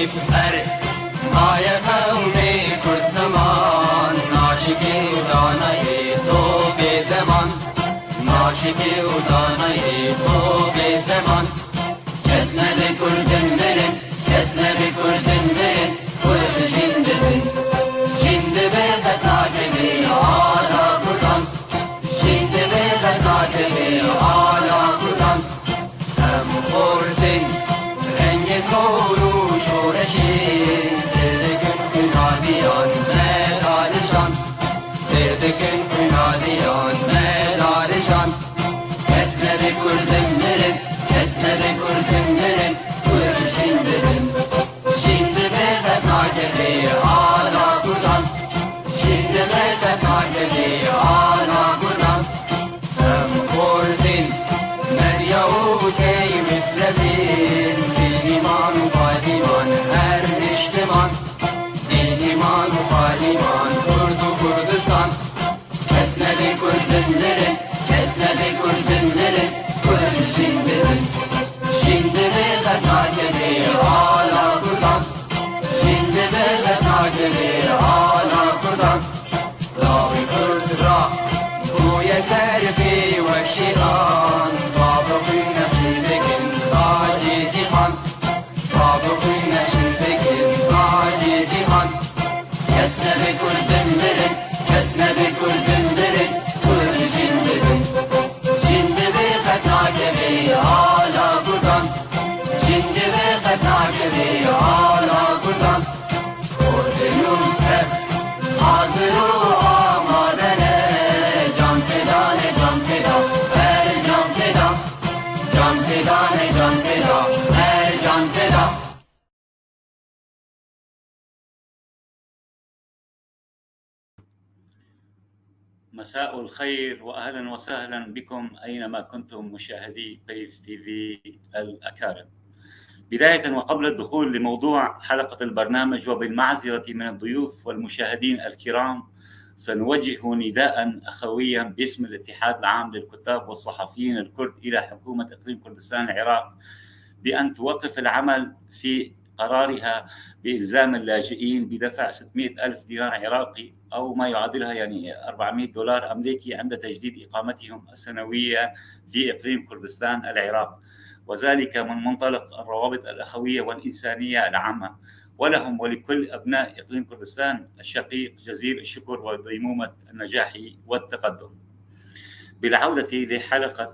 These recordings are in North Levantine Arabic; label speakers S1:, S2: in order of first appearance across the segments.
S1: هر مایه قوم کرد زمان ناشکی و دانای تو به زمان ناشکی و دانای تو به زمان کس نبی کردن مرن کس نبی کردن مرن کرد جند بن جند به قطع کبی آلا کردان جند به قطع کبی آلا کردان هم خوردن رنگ تورو شورشی سردکن کنادیان مدارشان سردکن کنادیان مدارشان کس نبی کردن مرن کس نبی کردن مرن کرد جند بن جند به قطع کبی آلا کردان جند به قطع کبی آلا کردان هم خوردن مدیا و کی مثل بین دین ایمان و پارلیمان هر اجتماع دین ایمان و پارلیمان کرد و کردستان کس نبی کردن نره کس نبی کردن نره کرد جند بن جند به قطع کبی آلا کردان جند به قطع کبی آلا کردان لاوی کرد را توی سرفی و شیران بابا خوی نشین بکن تاج جیهان بابا خوی نشین بکن تاج جیهان کس نبی کردن مرن کس نبی کردن مرن کرد جند بن جند به قطع کبی آلا کردان جند به قطع کبی آلا کردان کردنون هف حاضر و آماده جان فدان جان فدا هر جان فدا جان فدان جان فدا هر جان فدا.
S2: مساء الخير وأهلا وسهلا بكم أينما كنتم مشاهدي بيف تي في الأكارم. بداية وقبل الدخول لموضوع حلقة البرنامج وبالمعذرة من الضيوف والمشاهدين الكرام، سنوجه نداء أخويا باسم الاتحاد العام للكتاب والصحفيين الكرد إلى حكومة إقليم كردستان العراق بأن توقف العمل في قرارها بإلزام اللاجئين بدفع 600 ألف دينار عراقي أو ما يعادلها يعني 400 دولار أمريكي عند تجديد إقامتهم السنوية في إقليم كردستان العراق، وذلك من منطلق الروابط الأخوية والإنسانية العامة. ولهم ولكل أبناء إقليم كردستان الشقيق جزيل الشكر وديمومة النجاح والتقدم. بالعودة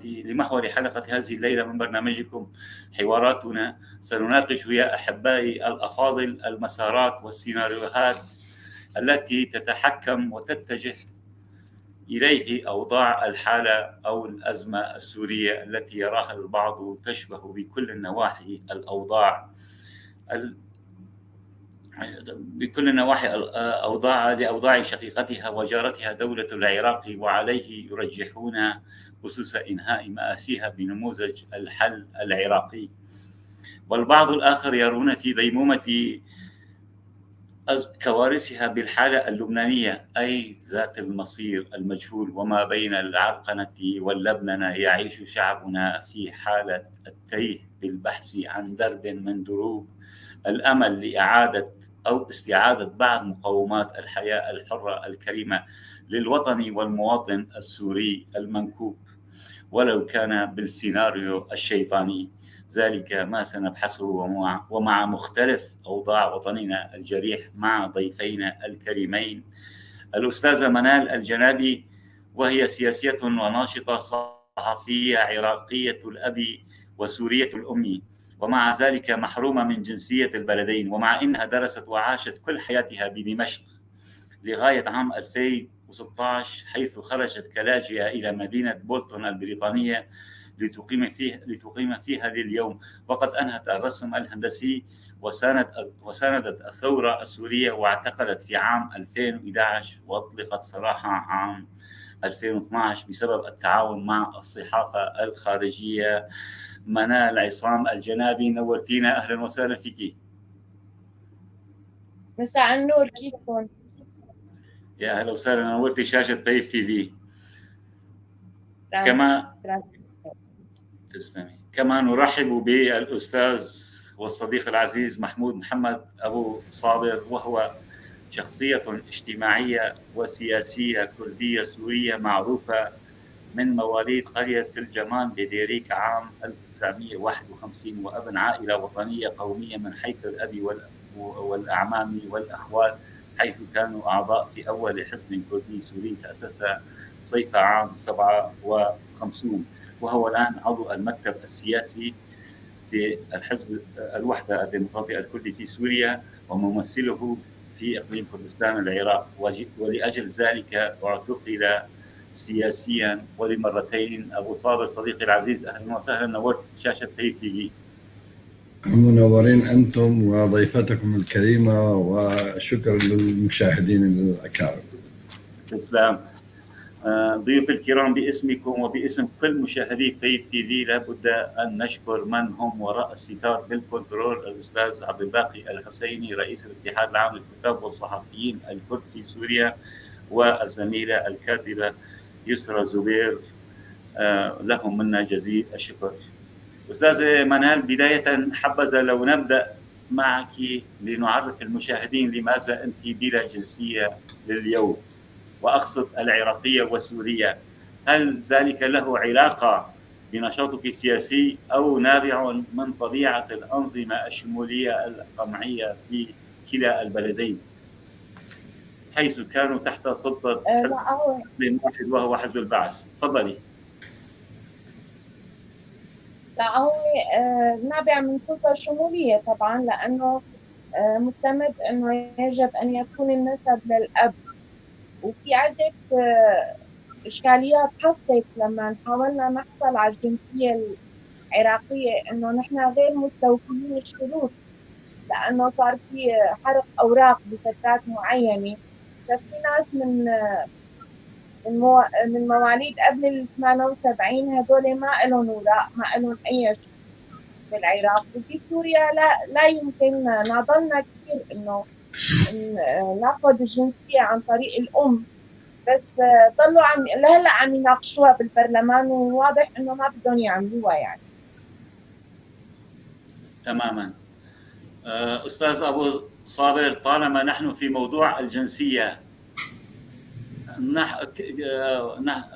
S2: لمحور حلقة هذه الليلة من برنامجكم حواراتنا، سنناقش يا أحبائي الأفاضل المسارات والسيناريوهات التي تتحكم وتتجه إليه أوضاع الحالة أو الأزمة السورية التي يراها البعض تشبه بكل النواحي الأوضاع بكل النواحي أوضاع لأوضاع شقيقتها وجارتها دولة العراق، وعليه يرجحون أسس إنهاء مآسيها بنموذج الحل العراقي. والبعض الآخر يرون في ديمومة كوارثها بالحالة اللبنانية، أي ذات المصير المجهول، وما بين العرقنة واللبننة يعيش شعبنا في حالة التيه بالبحث عن درب من دروب الأمل لإعادة أو استعادة بعض مقومات الحياة الحرة الكريمة للوطن والمواطن السوري المنكوب، ولو كان بالسيناريو الشيطاني. ذلك ما سنبحثه ومع مختلف أوضاع وطننا الجريح مع ضيفينا الكريمين الأستاذة منال الجنابي، وهي سياسية وناشطة صحفية عراقية الأب وسورية الأم، ومع ذلك محرومة من جنسية البلدين، ومع إنها درست وعاشت كل حياتها بدمشق لغاية عام 2016، حيث خرجت كلاجئة إلى مدينة بولتون البريطانية لتقيم فيها لليوم. وقد أنهت الرسم الهندسي وساندت الثورة السورية، واعتقلت في عام 2011 وأطلقت سراحها عام 2012 بسبب التعاون مع الصحافة الخارجية. منال عصام الجنابي، نورتينا، أهلا وسهلا فيكي.
S3: مساء النور، كيفكم؟
S2: يا أهلا وسهلا، نورتي شاشة بيف تي في. كما تسلمي. كما نرحب بالأستاذ والصديق العزيز محمود محمد أبو صابر، وهو شخصية اجتماعية وسياسية كردية سورية معروفة من مواليد قرية الجمان بديريك عام 1951، وابن عائلة وطنية قومية من حيث الأب والأعمام والأخوال، حيث كانوا أعضاء في أول حزب كردي سوري تأسس صيف عام 57، وهو الآن عضو المكتب السياسي في الحزب الوحدة الديمقراطي الكردي في سوريا وممثله في إقليم كردستان العراق، ولأجل ذلك اعتقل سياسيا ولمرتين. أبو صابر صديقي العزيز، أهلا وسهلا، نورت شاشة بي تي في.
S4: منورين أنتم وضيفتكم الكريمة، وشكرا للمشاهدين الأكارم.
S2: تسلم. ضيوف الكرام، باسمكم وباسم كل مشاهدي بي تي في لابد أن نشكر من هم وراء الستار بالكنترول، الأستاذ عبد الباقي الحسيني رئيس الاتحاد العام للكتاب والصحفيين الكرد في سوريا، والزميلة الكاتبة يسرى زبير، لهم منا جزيل الشكر. أستاذة منال، بداية حبذا لو نبدأ معك لنعرف المشاهدين لماذا أنت بلا جنسية لليوم، وأقصد العراقية والسورية، هل ذلك له علاقة بنشاطك السياسي أو نابع من طبيعة الأنظمة الشمولية القمعية في كلا البلدين حيث كانوا تحت سلطة حزب واحد وهو حزب البعث؟ تفضلي.
S3: لا، هو نابع من سلطة شمولية طبعا، لأنه مستمد أنه يجب أن يكون النسب للأب، وفي عدة إشكاليات حصلت لما حاولنا نحصل على الجنسية العراقية، إنه نحن غير مستوفيين الشروط، لأنه صار في حرق أوراق بفترات معينة، ففي ناس من مواليد قبل ال 78 هدول ما لهم أوراق، ما لهم أي شيء بالعراق، وفي سوريا لا يمكن. ناضلنا كثير إنه ناخذ الجنسية عن طريق الأم، بس ضلوا لهلا عم يناقشوها بالبرلمان، وواضح إنه ما بدهم يعملوها يعني.
S2: تماما. أستاذ أبو صابر، طالما نحن في موضوع الجنسية،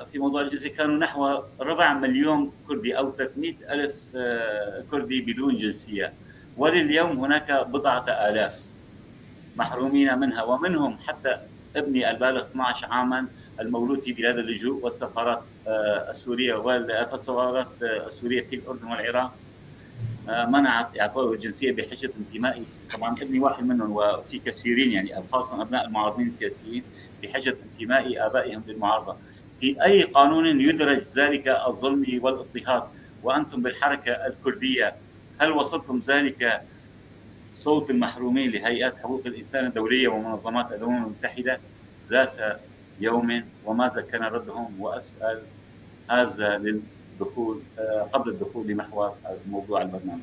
S2: في موضوع الجنسية كانوا نحو 250,000 كردي أو 300,000 كردي بدون جنسية، ولليوم هناك بضعة آلاف محرومين منها، ومنهم حتى ابني البالغ 12 عاما المولود في بلاد اللجوء والسفارات السورية والسفارات السورية في الأردن والعراق منعت إعطائه الجنسية بحجة انتمائي. طبعا ابني واحد منهم وفي كثيرين يعني، خاصة أبناء المعارضين السياسيين، بحجة انتماء آبائهم للمعارضة. في أي قانون يدرج ذلك الظلم والاضطهاد؟ وأنتم بالحركة الكردية هل وصلتم ذلك صوت المحرومين لهيئات حقوق الإنسان الدولية ومنظمات الأمم المتحدة ذات يوم؟ وماذا كان ردهم؟ وأسأل هذا للدخول قبل الدخول لمحور موضوع البرنامج.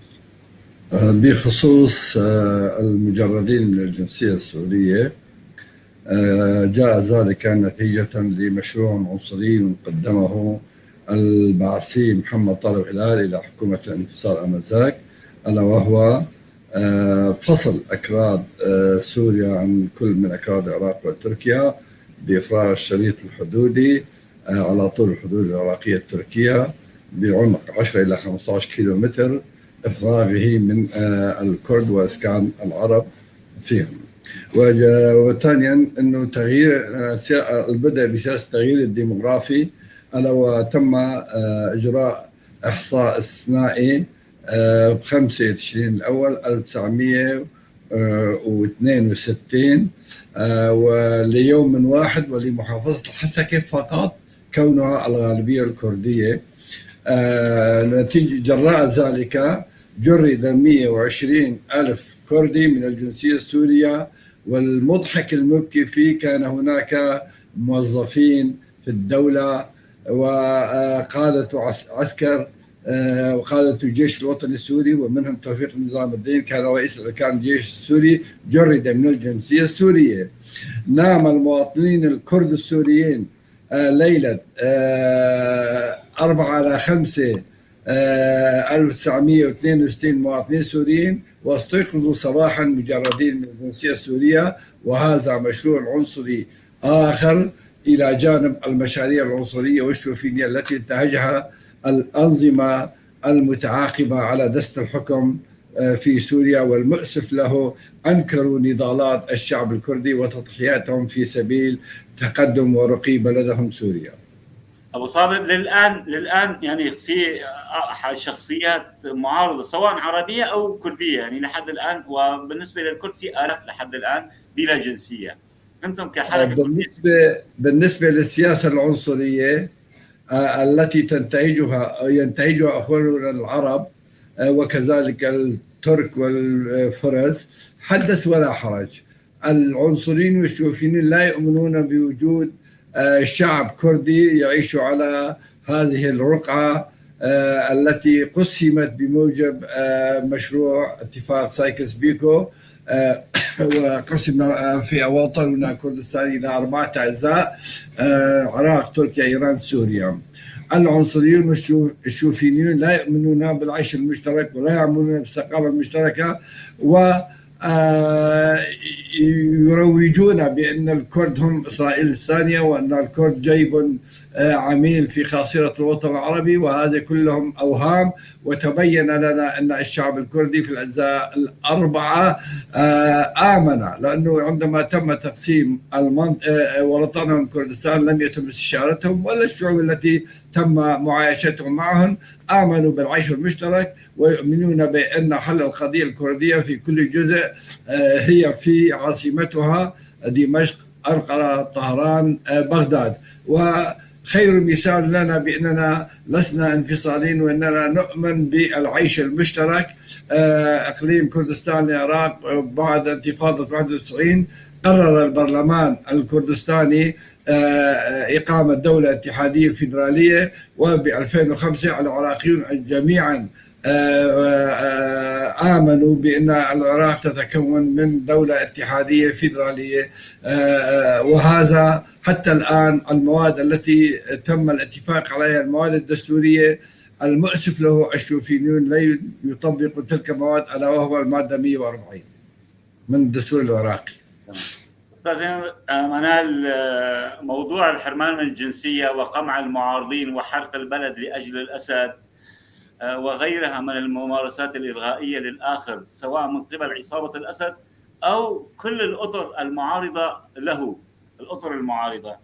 S4: بخصوص المجردين من الجنسية السورية، جاء ذلك نتيجة لمشروع عنصري قدمه البعثي محمد طالب هلال إلى حكومة الانفصال آنذاك، ألا وهو فصل أكراد سوريا عن كل من أكراد العراق وتركيا بإفراغ الشريط الحدودي على طول الحدود العراقية التركية بعمق 10 إلى 15 كيلومتر، إفراغه من الكرد وإسكان العرب فيهم. وثانيا أنه تغيير البدء بسياسة التغيير الديموغرافي، ألا وتم إجراء إحصاء استثنائي ب5 تشرين الأول 1962، وليوم واحد ولمحافظة الحسكة فقط كونها الغالبية الكردية. نتيجة جراء ذلك جرد 120,000 كردي من الجنسية السورية. والمضحك المبكي فيه كان هناك موظفين في الدولة وقادة عسكر وقادة الجيش الوطني السوري، ومنهم توفيق نظام الدين كان رئيس الأركان الجيش السوري، جرد من الجنسية السورية. نام المواطنين الكرد السوريين ليلة 4 على 5 1962 مواطنين سوريين، واستيقظوا صباحا مجردين من الجنسية السورية. وهذا مشروع عنصري آخر إلى جانب المشاريع العنصرية والشوفينية التي انتهجها الأنظمة المتعاقبة على دست الحكم في سوريا. والمؤسف له أنكروا نضالات الشعب الكردي وتضحياتهم في سبيل تقدم ورقي بلدهم سوريا.
S2: أبو صابر، للآن يعني في شخصيات معارضة سواء عربية أو كردية يعني لحد الآن، وبالنسبة للكرد في آلاف لحد الآن بلا جنسية. أنتم كحركة
S4: بالنسبة للسياسة العنصرية التي ينتهجها أخواننا العرب وكذلك الترك والفرس، حدث ولا حرج. العنصريين والشوفيين لا يؤمنون بوجود شعب كردي يعيش على هذه الرقعة التي قسمت بموجب مشروع اتفاق سايكس بيكو، وقسم في وطننا كردستان إلى 4 أجزاء: عراق، تركيا، إيران، سوريا. العنصريون والشوفينيون لا يؤمنون بالعيش المشترك ولا يؤمنون بالثقافة المشتركة، و يروجون بأن الكرد هم إسرائيل الثانية، وأن الكرد جيب عميل في خاصرة الوطن العربي، وهذا كلهم أوهام. وتبين لنا أن الشعب الكردي في الأجزاء الأربعة آمن، لأنه عندما تم تقسيم وطنهم كردستان لم يتم استشارتهم ولا الشعوب التي تم معايشتهم معهم، آمنوا بالعيش المشترك ويؤمنون بأن حل القضية الكردية في كل جزء هي في عاصمتها دمشق، أنقرة، طهران، بغداد. وخير مثال لنا بأننا لسنا انفصالين وأننا نؤمن بالعيش المشترك. إقليم كردستان العراق بعد انتفاضة 91 قرر البرلمان الكردستاني إقامة دولة اتحادية فيدرالية، وب 2005 العراقيون جميعا آمنوا بأن العراق تتكون من دولة اتحادية فيدرالية، وهذا حتى الآن المواد التي تم الاتفاق عليها، المواد الدستورية، المؤسف له الشوفينيون لا يطبقوا تلك المواد، ألا وهو المادة 140 من الدستور العراقي.
S2: أستاذ منال، موضوع الحرمان من الجنسية وقمع المعارضين وحرق البلد لأجل الأسد وغيرها من الممارسات الإلغائية للآخر، سواء من قبل عصابة الأسد أو كل الأطر المعارضة له، الأطر المعارضة،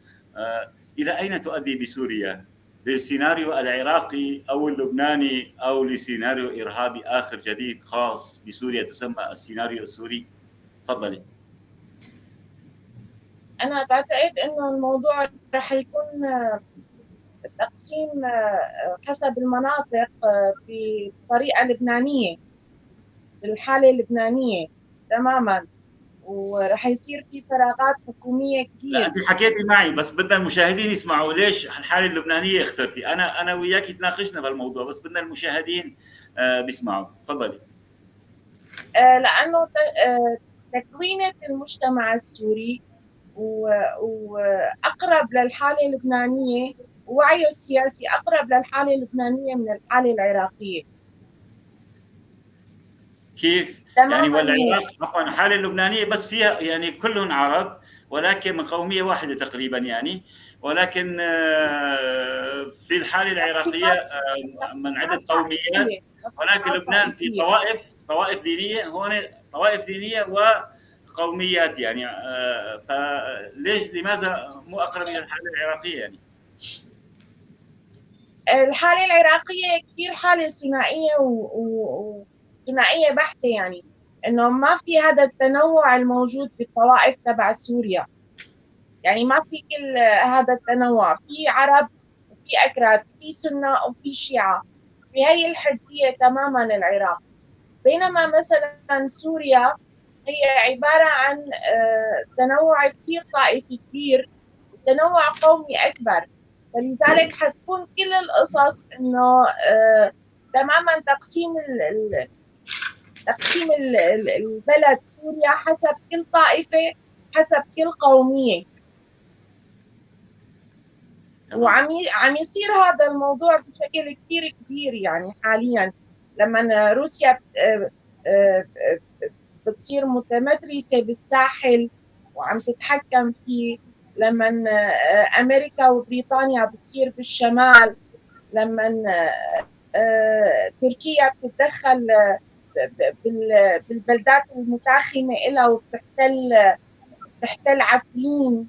S2: إلى أين تؤدي بسوريا؟ للسيناريو العراقي أو اللبناني أو لسيناريو إرهابي آخر جديد خاص بسوريا تسمى السيناريو السوري؟ تفضلي.
S3: أنا بعتقد إنه الموضوع رح يكون تقسيم حسب المناطق بطريقة لبنانية، بالحالة اللبنانية تماما، ورح يصير في فراغات حكومية كثير.
S2: لا، أنت حكيتي معي بس بدنا المشاهدين يسمعوا ليش الحالة اللبنانية اخترتي. أنا وياك تناقشنا بهالموضوع، بس بدنا المشاهدين بيسمعوا. تفضلي.
S3: لأنه تكوينة المجتمع السوري وأقرب للحالة اللبنانية، ووعيه السياسي أقرب للحالة اللبنانية من الحالة العراقية.
S2: كيف؟ يعني والعراق عفوا الحالة اللبنانية بس فيها يعني كلهم عرب ولكن من قومية واحدة تقريبا يعني، ولكن في الحالة العراقية من عدة قوميات، ولكن لبنان في طوائف دينية، هون طوائف دينية وقوميات يعني، فليش لماذا مو أقرب إلى الحالة العراقية يعني؟
S3: الحالة العراقية كثير حالة ثنائية وثنائية بحتة، يعني إنه ما في هذا التنوع الموجود في الطوائف تبع سوريا، يعني ما في كل هذا التنوع، في عرب وفي أكراد، في سنة وفي شيعة، في هي الحدية تماما العراق. بينما مثلا سوريا هي عبارة عن تنوع كثير طائفي كبير وتنوع قومي أكبر، فلذلك حتكون كل القصص إنه تماما تقسيم تقسيم البلد سوريا حسب كل طائفة، حسب كل قومية. وعم يصير هذا الموضوع بشكل كثير كبير. يعني حاليا لما روسيا بتصير متمترسة بالساحل وعم تتحكم فيه، لما أمريكا وبريطانيا بتصير بالشمال، لما تركيا بتتدخل بالبلدات المتاخمة إلها وبتحتل عفرين،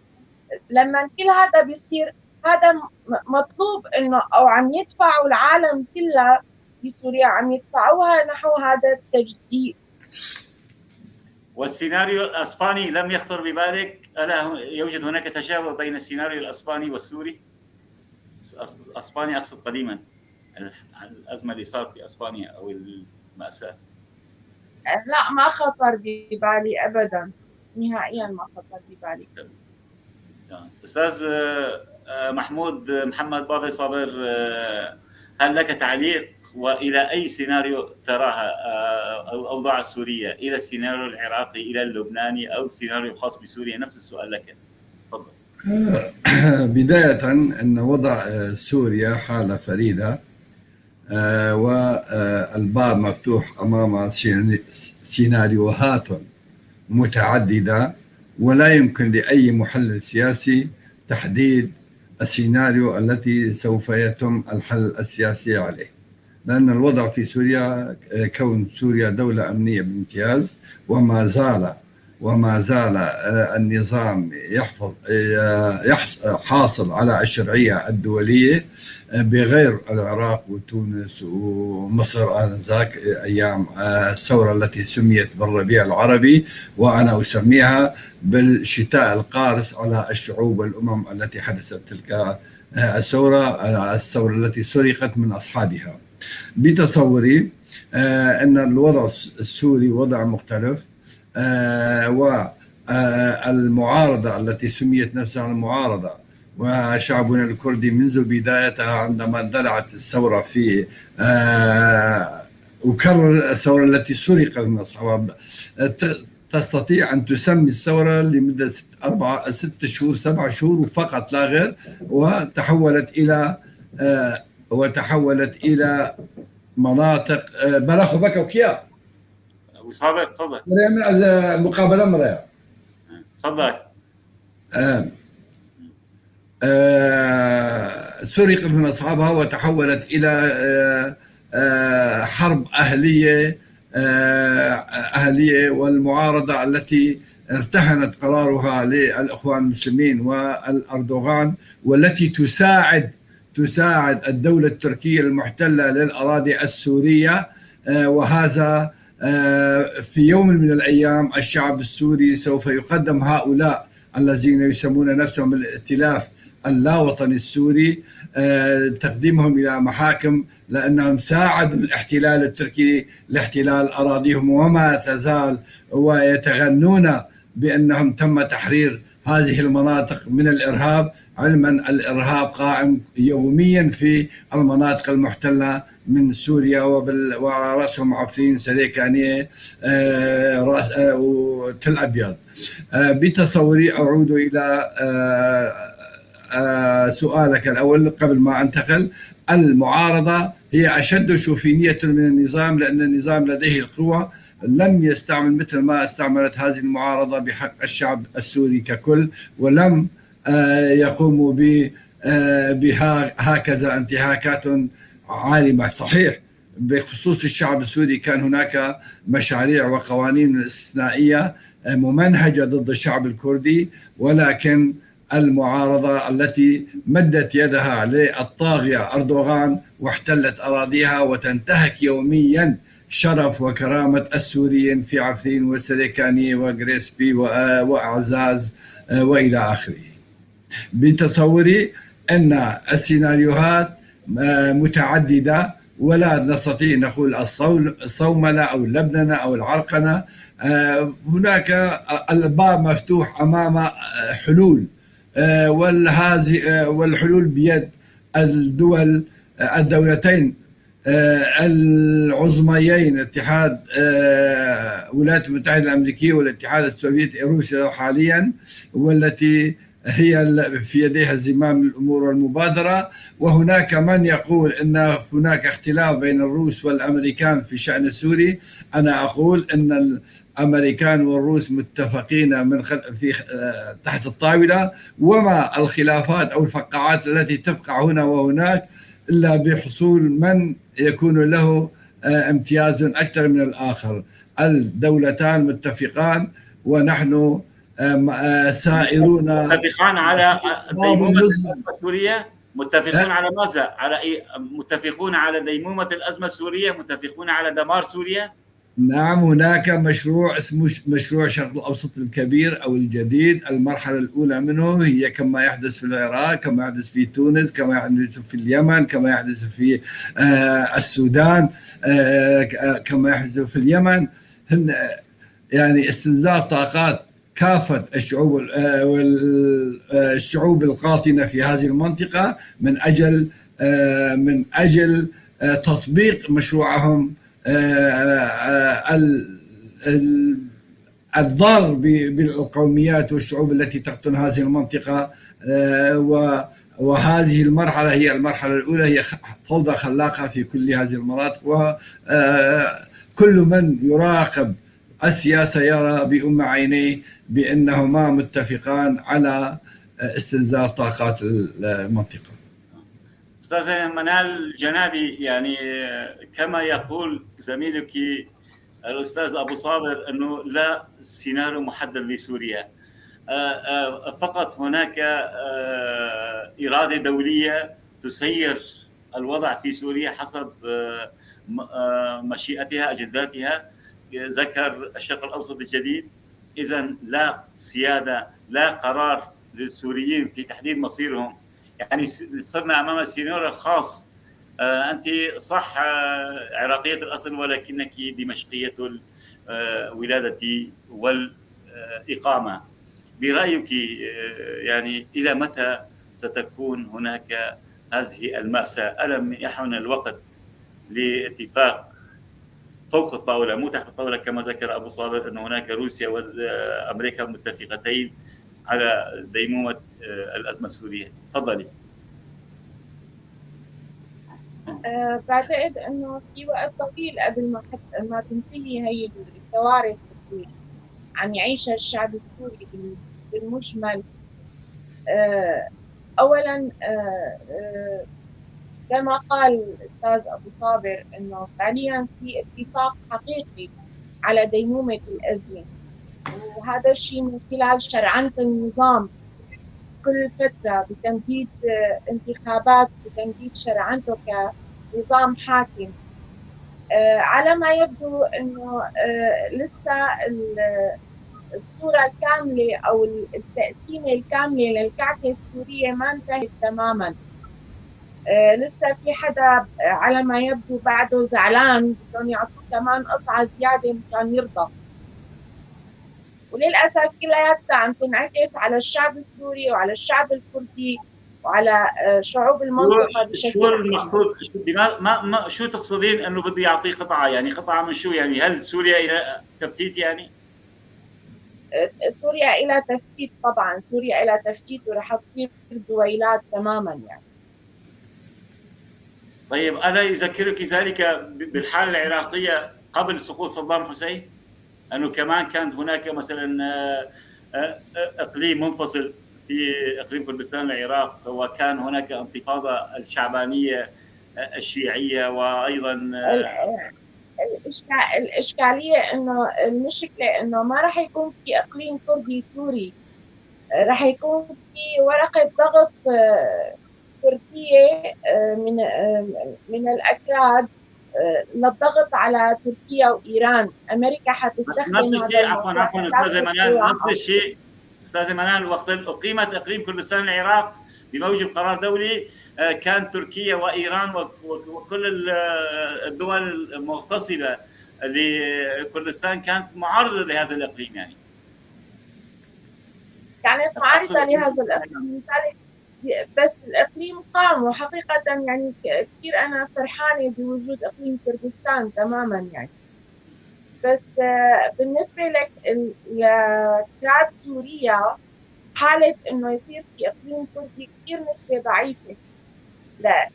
S3: لما كل هذا بيصير، هذا مطلوب إنه أو عم يدفعوا العالم كلها بسوريا، عم يدفعوها نحو هذا التجزيء.
S2: والسيناريو الأسباني لم يخطر ببالك؟ ألا يوجد هناك تشابه بين السيناريو الأسباني والسوري؟ أسبانيا أقصد قديما، الأزمة اللي صارت في أسبانيا أو المأساة.
S3: لا، ما خطر ببالي أبدا، نهائيا ما خطر ببالي.
S2: أستاذ محمود محمد بافي صابر، هل لك تعليق؟ وإلى أي سيناريو تراها الأوضاع السورية؟ إلى السيناريو العراقي، إلى اللبناني، أو سيناريو خاص بسوريا؟ نفس السؤال لك، تفضل.
S4: بداية أن وضع سوريا حالة فريدة، والباب مفتوح أمام سيناريوهات متعددة، ولا يمكن لأي محلل سياسي تحديد السيناريو التي سوف يتم الحل السياسي عليه، لأن الوضع في سوريا، كون سوريا دولة أمنية بامتياز، وما زال النظام يحفظ حاصل على الشرعية الدولية بغير العراق وتونس ومصر آنذاك أيام الثورة التي سميت بالربيع العربي، وأنا أسميها بالشتاء القارس على الشعوب والأمم التي حدثت تلك الثورة التي سرقت من أصحابها. بتصوري أن الوضع السوري وضع مختلف، والمعارضة التي سميت نفسها المعارضة وشعبنا الكردي منذ بدايتها عندما اندلعت الثورة في أكرر الثورة التي سرقت من أصحابها، تستطيع أن تسمي الثورة لمدة 6 شهور 7 شهور فقط لا غير، وتحولت إلى مناطق بلاخو بكا وكيا.
S2: وصابر تفضل.
S4: المقابلة مريا.
S2: تفضل.
S4: سرقت من أصحابها وتحولت إلى حرب أهلية، والمعارضة التي ارتهنت قرارها للإخوان المسلمين والأردوغان، والتي تساعد الدولة التركية المحتلة للأراضي السورية. وهذا في يوم من الأيام الشعب السوري سوف يقدم هؤلاء الذين يسمون نفسهم الائتلاف اللاوطني السوري، تقديمهم إلى محاكم، لأنهم ساعدوا الاحتلال التركي لاحتلال أراضيهم وما تزال، ويتغنون بأنهم تم تحرير هذه المناطق من الإرهاب، علما الإرهاب قائم يوميا في المناطق المحتلة من سوريا، وعلى رأسهم عفرين، سريكانية، وتل أبيض. بتصوري أعود إلى سؤالك الأول قبل ما أنتقل. المعارضة هي أشد شوفينية من النظام، لأن النظام لديه القوة، لم يستعمل مثل ما استعملت هذه المعارضة بحق الشعب السوري ككل، ولم يقوموا بها هكذا انتهاكات عالمة. صحيح بخصوص الشعب السوري كان هناك مشاريع وقوانين استثنائية ممنهجة ضد الشعب الكردي، ولكن المعارضة التي مدت يدها للطاغية أردوغان واحتلت أراضيها وتنتهك يوميا شرف وكرامة السوريين في عفرين وسريكانية وغريسبي وأعزاز وإلى آخره. بتصوري أن السيناريوهات متعددة، ولا نستطيع نقول الصوملة أو اللبننة أو العرقنة. هناك الباب مفتوح أمام حلول، والحلول بيد الدول الدولتين العظميين، اتحاد الولايات المتحدة الأمريكية والاتحاد السوفيتي روسيا حاليا، والتي هي في يديها زمام الأمور والمبادرة. وهناك من يقول أن هناك اختلاف بين الروس والأمريكان في الشأن السوري. أنا أقول أن الأمريكان والروس متفقين من في تحت الطاولة، وما الخلافات أو الفقاعات التي تفقع هنا وهناك إلا بحصول من يكون له امتياز أكثر من الآخر. الدولتان متفقان ونحن سائرون.
S2: متفقان على ديمومة الأزمة السورية؟ متفقون على ماذا؟ على إيه؟ متفقون على ديمومة الأزمة السورية؟ متفقون على دمار سوريا؟
S4: نعم، هناك مشروع اسمه مشروع الشرق الأوسط الكبير أو الجديد. المرحلة الأولى منه هي كما يحدث في العراق، كما يحدث في تونس، كما يحدث في اليمن، كما يحدث في السودان، كما يحدث في اليمن. يعني استنزاف طاقات كافة الشعوب والشعوب القاطنة في هذه المنطقة من أجل تطبيق مشروعهم الضار بالقوميات والشعوب التي تقطن هذه المنطقة. وهذه المرحلة هي المرحلة الأولى، هي فوضى خلاقة في كل هذه المناطق، وكل من يراقب السياسة يرى بأم عينيه بأنهما متفقان على استنزاف طاقات المنطقة.
S2: أستاذ منال الجنابي، يعني كما يقول زميلك الأستاذ أبو صابر أنه لا سيناريو محدد لسوريا، فقط هناك إرادة دولية تسير الوضع في سوريا حسب مشيئتها أجنداتها. ذكر الشرق الأوسط الجديد، إذا لا سيادة، لا قرار للسوريين في تحديد مصيرهم. يعني صرنا أمام سيناريو خاص. أنت صح عراقية الأصل ولكنك دمشقية الولادة والإقامة. برأيك يعني إلى متى ستكون هناك هذه المأساة؟ ألم يحن الوقت لاتفاق فوق الطاولة مو تحت الطاولة كما ذكر أبو صابر أن هناك روسيا وأمريكا متفقتين على ديمومة الأزمة السورية؟ تفضلي.
S3: بعتقد أنه في وقت طويل قبل ما تنتهي هي الكوارث اللي عم يعيشها الشعب السوري بالمجمل. أولاً كما قال الأستاذ أبو صابر أنه فعلياً في اتفاق حقيقي على ديمومة الأزمة، وهذا الشيء من خلال شرعنة النظام كل فترة بتمديد انتخابات، بتمديد شرعنته كنظام حاكم. على ما يبدو أنه لسه الصورة الكاملة أو التقسيمة الكاملة للكعكة السورية ما انتهت تماماً. لسه في حدا على ما يبدو بعده زعلان، بدهم يعطوه كمان قطعة زيادة مشان يرضى. وللأسف كلياتها عم تنعكس على الشعب السوري وعلى الشعب الكردي وعلى شعوب المنطقة بشكل
S2: شو المقصود؟ ما شو تقصدين انه بده يعطيه قطعة؟ يعني قطعة من شو؟ يعني هل سوريا إلى تفتيت؟ يعني
S3: سوريا إلى تفتيت طبعا، سوريا إلى تفتيت ورح تصير دويلات تماما يعني.
S2: طيب ألا يذكرك ذلك بالحالة العراقية قبل سقوط صدام حسين؟ أنه كمان كان هناك مثلا إقليم منفصل في إقليم كردستان العراق، وكان هناك انتفاضة الشعبانية الشيعية، وأيضا
S3: الإشكالية أنه المشكلة أنه ما راح يكون في إقليم كردي سوري، راح يكون في ورقة ضغط تركية من الأكراد للضغط على تركيا وإيران. أمريكا حتستخدم
S2: نفس الشيء. عفوا أستاذة منال، نفس الشيء أستاذة منال. وقت أقيمت إقليم كردستان العراق بموجب قرار دولي، كان تركيا وإيران وكل الدول المغتصبة لكردستان كانت معارضة لهذا الإقليم. يعني
S3: كانت معارضة لهذا الإقليم، بس الإقليم قام. وحقيقة يعني كثير أنا فرحانة بوجود إقليم كردستان تماما يعني. بس بالنسبة لك لكراد سوريا، حالة إنه يصير في إقليم كردي كثير نسبة ضعيفة،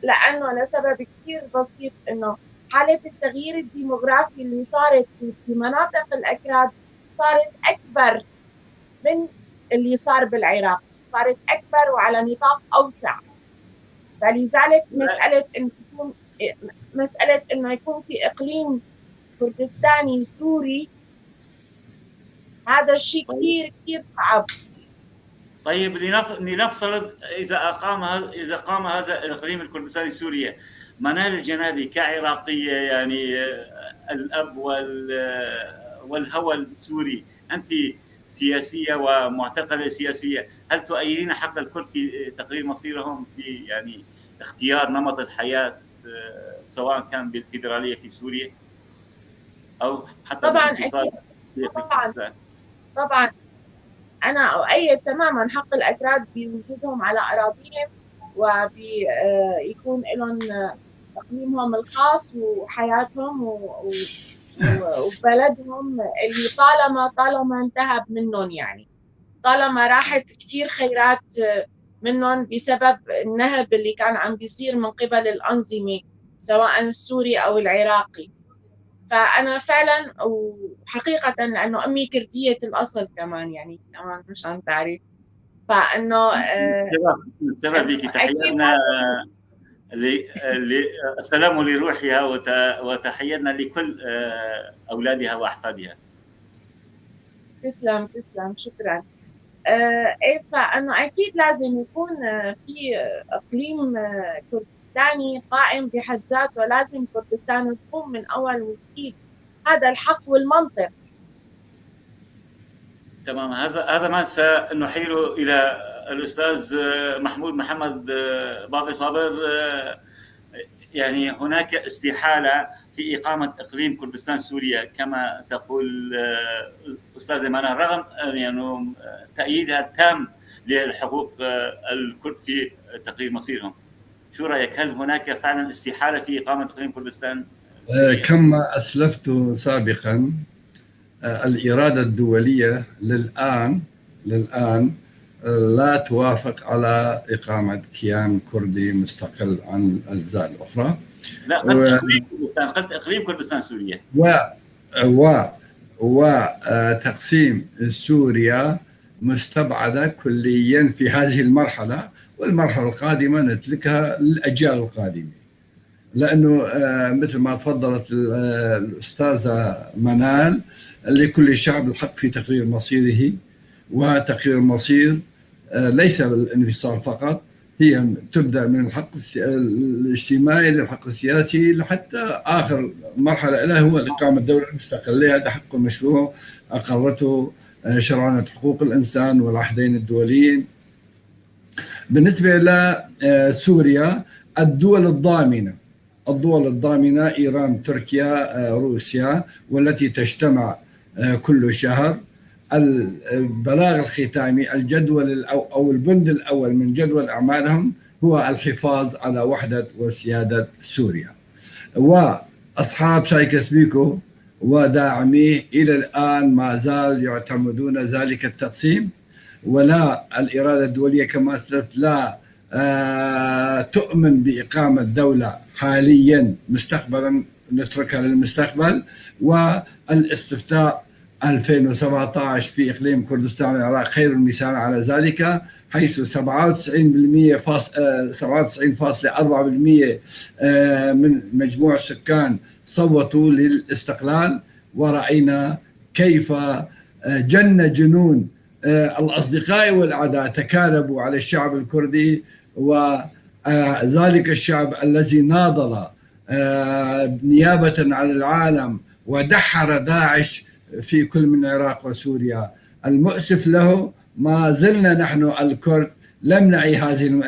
S3: لأنه لسبب كثير بسيط إنه حالة التغيير الديموغرافي اللي صارت في مناطق الأكراد صارت أكبر من اللي صار بالعراق، صارت أكبر وعلى نطاق أوسع. فلذلك مسألة إنه يكون في إقليم كردستاني سوري هذا الشيء كثير كثير صعب.
S2: طيب، لنفترض اذا قام هذا الاقليم الكردستاني السوري، منال الجنابي كعراقيه، يعني الاب والهوى السوري، انت سياسية ومعتقله سياسيه، هل تؤيدين حق الكرد في تقرير مصيرهم، في يعني اختيار نمط الحياة سواء كان بالفيدراليه في سوريا او حتى
S3: طبعا طبعا طبعا انا اؤيد تماما حق الاكراد بوجودهم على اراضيهم وبيكون لهم تقييمهم الخاص وحياتهم وبلدهم اللي طالما انتهب منهم، يعني طالما راحت كثير خيرات منهم بسبب النهب اللي كان عم بيصير من قبل الأنظمة سواء السوري أو العراقي. فأنا فعلا وحقيقة لأنه أمي كردية الأصل كمان، يعني كمان مشان تعرف، فإنه
S2: فيك تحياتنا السلام لروحها وتحياتنا لكل أولادها وأحفادها.
S3: تسلم تسلم، شكرا. ايه، فانه اكيد لازم يكون في اقليم كردستاني قائم بحد ذاته، لازم كردستان تقوم من اول وجديد، هذا الحق والمنطق.
S2: تمام، هذا ما سنحيله الى الاستاذ محمود محمد بافي صابر. يعني هناك استحالة في اقامه اقليم كردستان سوريا كما تقول استاذه منال، رغم يعني تأييدها التام للحقوق الكرد في تقرير مصيرهم. شو رايك، هل هناك فعلا استحالة في اقامه اقليم كردستان؟
S4: كما اسلفت سابقا، الارادة الدولية للان لا توافق على إقامة كيان كردي مستقل عن الأجزاء الأخرى.
S2: لا، قلت إقليم كردستان، قلت إقليم كردستان سوريا.
S4: و وتقسيم سوريا مستبعدة كليا في هذه المرحلة، والمرحلة القادمة نتركها للأجيال القادمة، لأنه مثل ما تفضلت الأستاذة منال، لكل شعب الحق في تقرير مصيره، وتقرير المصير ليس بالانفصال فقط، هي تبدأ من الحق الاجتماعي للحق السياسي لحتى آخر مرحلة لها هو إقامة الدولة المستقلة. هذا حق مشروع أقرته شرعنة حقوق الإنسان والعهدين الدوليين. بالنسبة لسوريا، الدول الضامنة إيران، تركيا، روسيا، والتي تجتمع كل شهر. البلاغ الختامي، الجدول أو البند الأول من جدول أعمالهم هو الحفاظ على وحدة وسيادة سوريا. وأصحاب سايكس بيكو وداعميه إلى الآن ما زال يعتمدون ذلك التقسيم، ولا الإرادة الدولية كما أسلفت لا تؤمن بإقامة دولة حاليا، مستقبلا نتركها للمستقبل. والاستفتاء 2017 في إقليم كردستان العراق خير المثال على ذلك، حيث 97.4% من مجموع السكان صوتوا للاستقلال، ورأينا كيف جن جنون الأصدقاء والأعداء تكالبوا على الشعب الكردي، وذلك الشعب الذي ناضل نيابة عن العالم ودحر داعش في كل من العراق وسوريا. المؤسف له ما زلنا نحن الكرد لم نعي هذه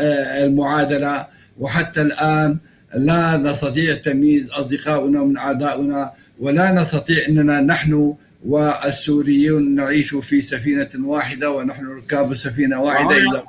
S4: المعادلة، وحتى الآن لا نستطيع تمييز أصدقاؤنا من أعداؤنا، ولا نستطيع أننا نحن والسوريون نعيش في سفينة واحدة ونحن ركاب سفينة واحدة.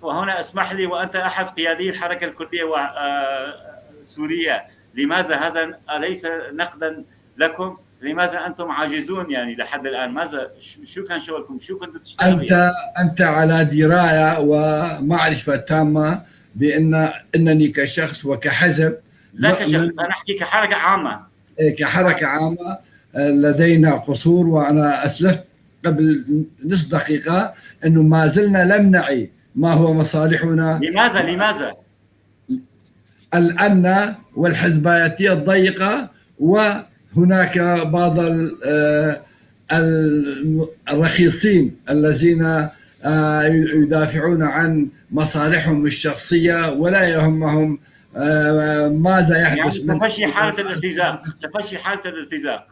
S2: وهنا اسمح لي وأنت أحد قيادي الحركة الكردية والسورية، لماذا هذا أليس نقدا لكم؟ لماذا أنتم عاجزون يعني لحد الآن؟ ماذا شو كان شغلكم؟ شو كنتوا تشتغلوا؟
S4: أنت على دراية ومعرفة تامة بأن أنني كشخص وكحزب،
S2: لا كشخص، أنا أحكي كحركة عامة.
S4: كحركة عامة لدينا قصور، وأنا أسلفت قبل نصف دقيقة أنه ما زلنا لم نعي ما هو مصالحنا.
S2: لماذا؟
S4: الأن والحزبية الضيقة، وهناك بعض الرخيصين الذين يدافعون عن مصالحهم الشخصية ولا يهمهم ماذا يحدث.
S2: يعني تفشي حالة الارتزاق، تفشي حالة الارتزاق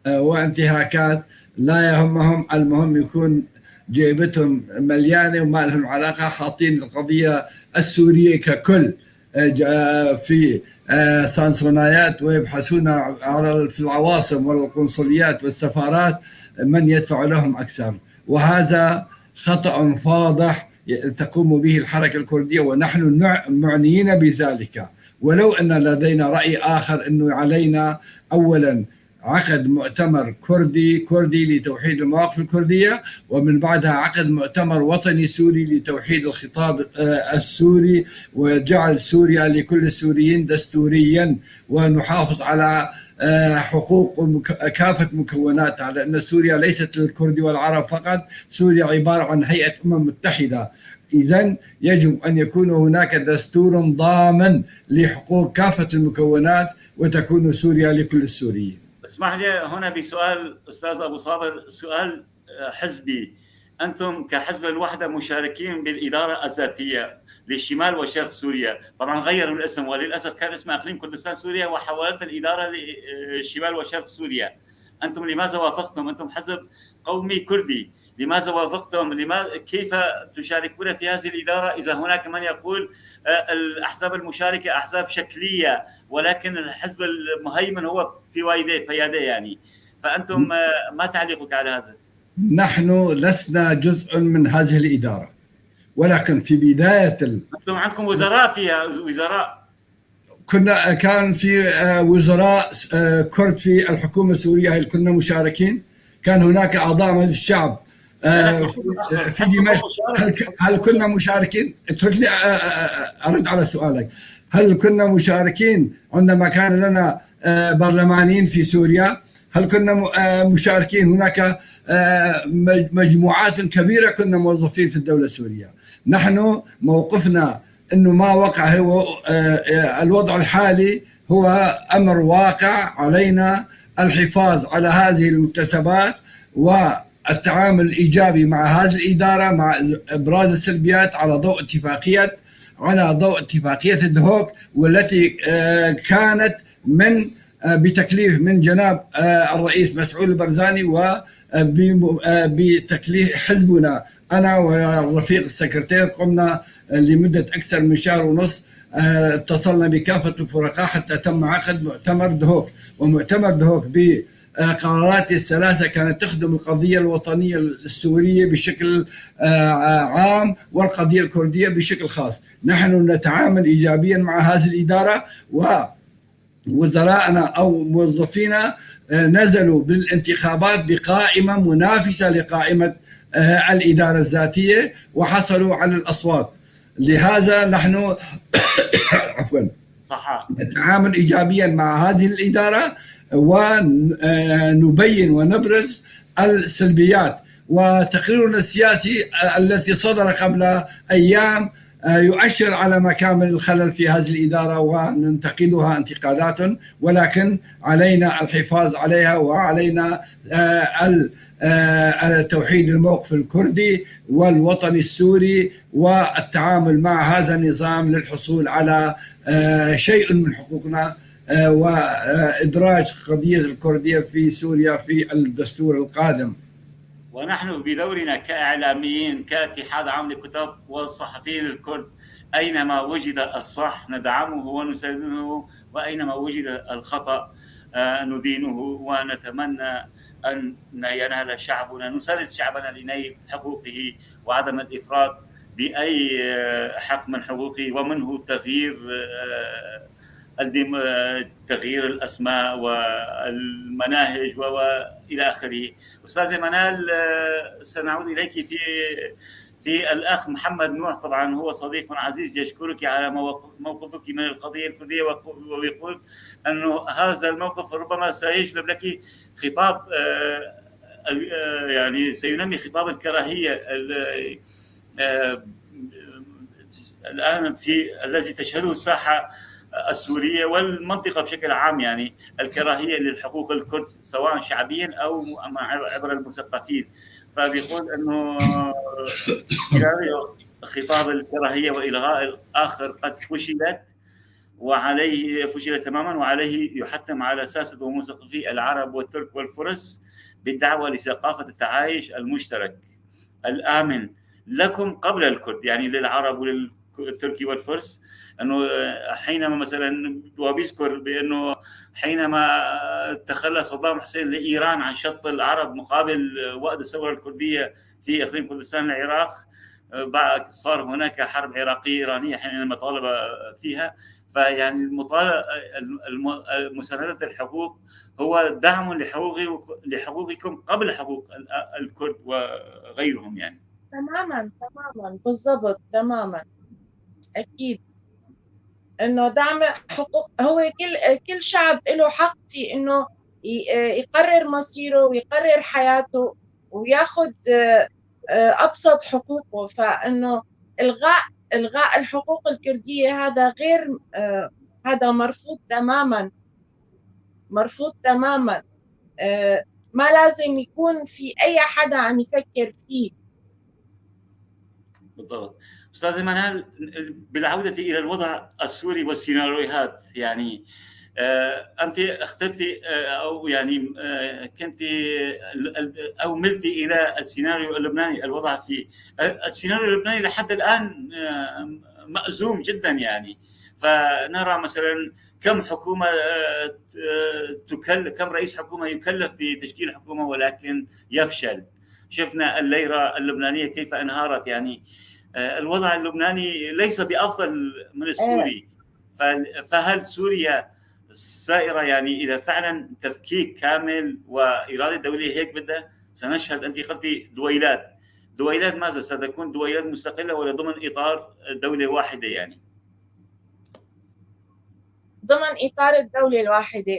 S4: وانتهاكات لا يهمهم، المهم يكون جيبتهم مليانة وما لهم علاقة، حاطين القضية السورية ككل في سانسونايات ويبحثون على في العواصم والقنصليات والسفارات من يدفع لهم أكثر، وهذا خطأ فاضح تقوم به الحركة الكردية، ونحن معنيين بذلك. ولو أن لدينا رأي آخر، أنه علينا أولا عقد مؤتمر كردي لتوحيد المواقف الكردية، ومن بعدها عقد مؤتمر وطني سوري لتوحيد الخطاب السوري وجعل سوريا لكل السوريين دستوريا، ونحافظ على حقوق كافة مكوناتها، لأن سوريا ليست للكرد والعرب فقط، سوريا عبارة عن هيئة أمم متحدة. إذن يجب أن يكون هناك دستور ضامن لحقوق كافة المكونات وتكون سوريا لكل السوريين.
S2: اسمح لي هنا بسؤال أستاذ أبو صابر، سؤال حزبي. أنتم كحزب الوحدة مشاركين بالإدارة الذاتية للشمال وشرق سوريا، طبعا غيروا الاسم وللأسف كان اسمه إقليم كردستان سوريا وحولت الإدارة للشمال وشرق سوريا. أنتم لماذا وافقتم؟ أنتم حزب قومي كردي، لماذا وافقتم؟ كيف تشاركون في هذه الإدارة إذا هناك من يقول الأحزاب المشاركة أحزاب شكلية ولكن الحزب المهيمن هو بي واي دي يعني؟ فأنتم ما تعليقك على هذا؟
S4: نحن لسنا جزء من هذه الإدارة، ولكن في بداية
S2: أنتم عندكم وزراء فيها، وزراء
S4: كان في وزراء كرد في الحكومة السورية، هل كنا مشاركين؟ كان هناك أعضاء مجلس الشعب في دمشق، هل كنا مشاركين؟ اتركني أرد على سؤالك. هل كنا مشاركين عندما كان لنا برلمانيين في سوريا؟ هل كنا مشاركين؟ هناك مجموعات كبيرة كنا موظفين في الدولة السورية. نحن موقفنا أنه ما وقع هو الوضع الحالي هو أمر واقع، علينا الحفاظ على هذه المكتسبات والتعامل الإيجابي مع هذه الإدارة، مع إبراز السلبيات على ضوء اتفاقية دهوك، والتي كانت من بتكليف من جناب الرئيس مسعود البرزاني وبتكليف حزبنا. أنا والرفيق السكرتير قمنا لمدة أكثر من شهر ونص، اتصلنا بكافة الفرقاء حتى تم عقد مؤتمر دهوك، ومؤتمر دهوك بقرارات الثلاثة كانت تخدم القضية الوطنية السورية بشكل عام والقضية الكردية بشكل خاص. نحن نتعامل إيجابيا مع هذه الإدارة، ووزراءنا أو موظفينا نزلوا بالانتخابات بقائمة منافسة لقائمة الإدارة الذاتية وحصلوا على الأصوات. لهذا نحن عفوا
S2: صح
S4: نتعامل إيجابيا مع هذه الإدارة ونبين ونبرز السلبيات. وتقريرنا السياسي التي صدر قبل أيام يؤشر على مكامن الخلل في هذه الإدارة وننتقدها انتقادات، ولكن علينا الحفاظ عليها، وعلينا توحيد الموقف الكردي والوطني السوري والتعامل مع هذا النظام للحصول على شيء من حقوقنا وإدراج قضية الكردية في سوريا في الدستور القادم.
S2: ونحن بدورنا كإعلاميين، كاتحاد عام للكتاب والصحفيين الكرد، أينما وجد الصح ندعمه ونسانده، وأينما وجد الخطأ ندينه، ونتمنى أن ينال شعبنا، نساند شعبنا لنيل حقوقه وعدم الإفراط بأي حق من حقوقه، ومنه تغيير تغيير الاسماء والمناهج والى اخره. استاذه منال، سنعود اليك في الاخ محمد نوح، طبعا هو صديق عزيز يشكرك على موقفك من القضية الكردية، ويقول انه هذا الموقف ربما سيجلب لك خطاب، يعني سينمي خطاب الكراهية الان في الذي تشهده الساحة السورية والمنطقة بشكل عام، يعني الكراهية للحقوق الكرد سواء شعبيا او عبر المثقفين. فبيقول انه خطاب الكراهية والغاء الاخر قد فشلت وعليه فشل تماما، وعليه يحتم على ساسة ومثقفي العرب والترك والفرس بالدعوة لثقافة التعايش المشترك الامن لكم قبل الكرد، يعني للعرب وللتركي والفرس. انه حينما مثلا، وبيذكر بانه حينما تخلى صدام حسين لايران عن شط العرب مقابل وأد الثورة الكردية في اقليم كردستان العراق، بعد صار هناك حرب عراقية ايرانية حينما طالب فيها. فيعني المطالبة مساندة الحقوق هو دعم لحقوقكم قبل حقوق الكرد وغيرهم يعني.
S3: تماما تماما، بالضبط، تماما، اكيد انه دعم حقوق، هو كل شعب له حق في انه يقرر مصيره ويقرر حياته وياخذ ابسط حقوقه. فانه الغاء الحقوق الكردية هذا غير، هذا مرفوض تماما، مرفوض تماما. ما لازم يكون في اي حدا عم يفكر فيه.
S2: بالضبط. استاذ منال، بالعودة الى الوضع السوري والسيناريوهات، يعني انت اخترتي او يعني كنت او ملتي الى السيناريو اللبناني. الوضع في السيناريو اللبناني لحد الان مأزوم جدا، يعني فنرى مثلا كم حكومة تكلف، كم رئيس حكومة يكلف بتشكيل حكومة ولكن يفشل. شفنا الليرة اللبنانية كيف انهارت، يعني الوضع اللبناني ليس بافضل من السوري. فهل سوريا سائرة يعني الى فعلا تفكيك كامل واراده دولية هيك بدها؟ سنشهد، انت قلتي دويلات، دويلات ماذا ستكون؟ دويلات مستقلة ولا ضمن اطار دولة واحدة؟ يعني
S3: ضمن اطار الدولة الواحده.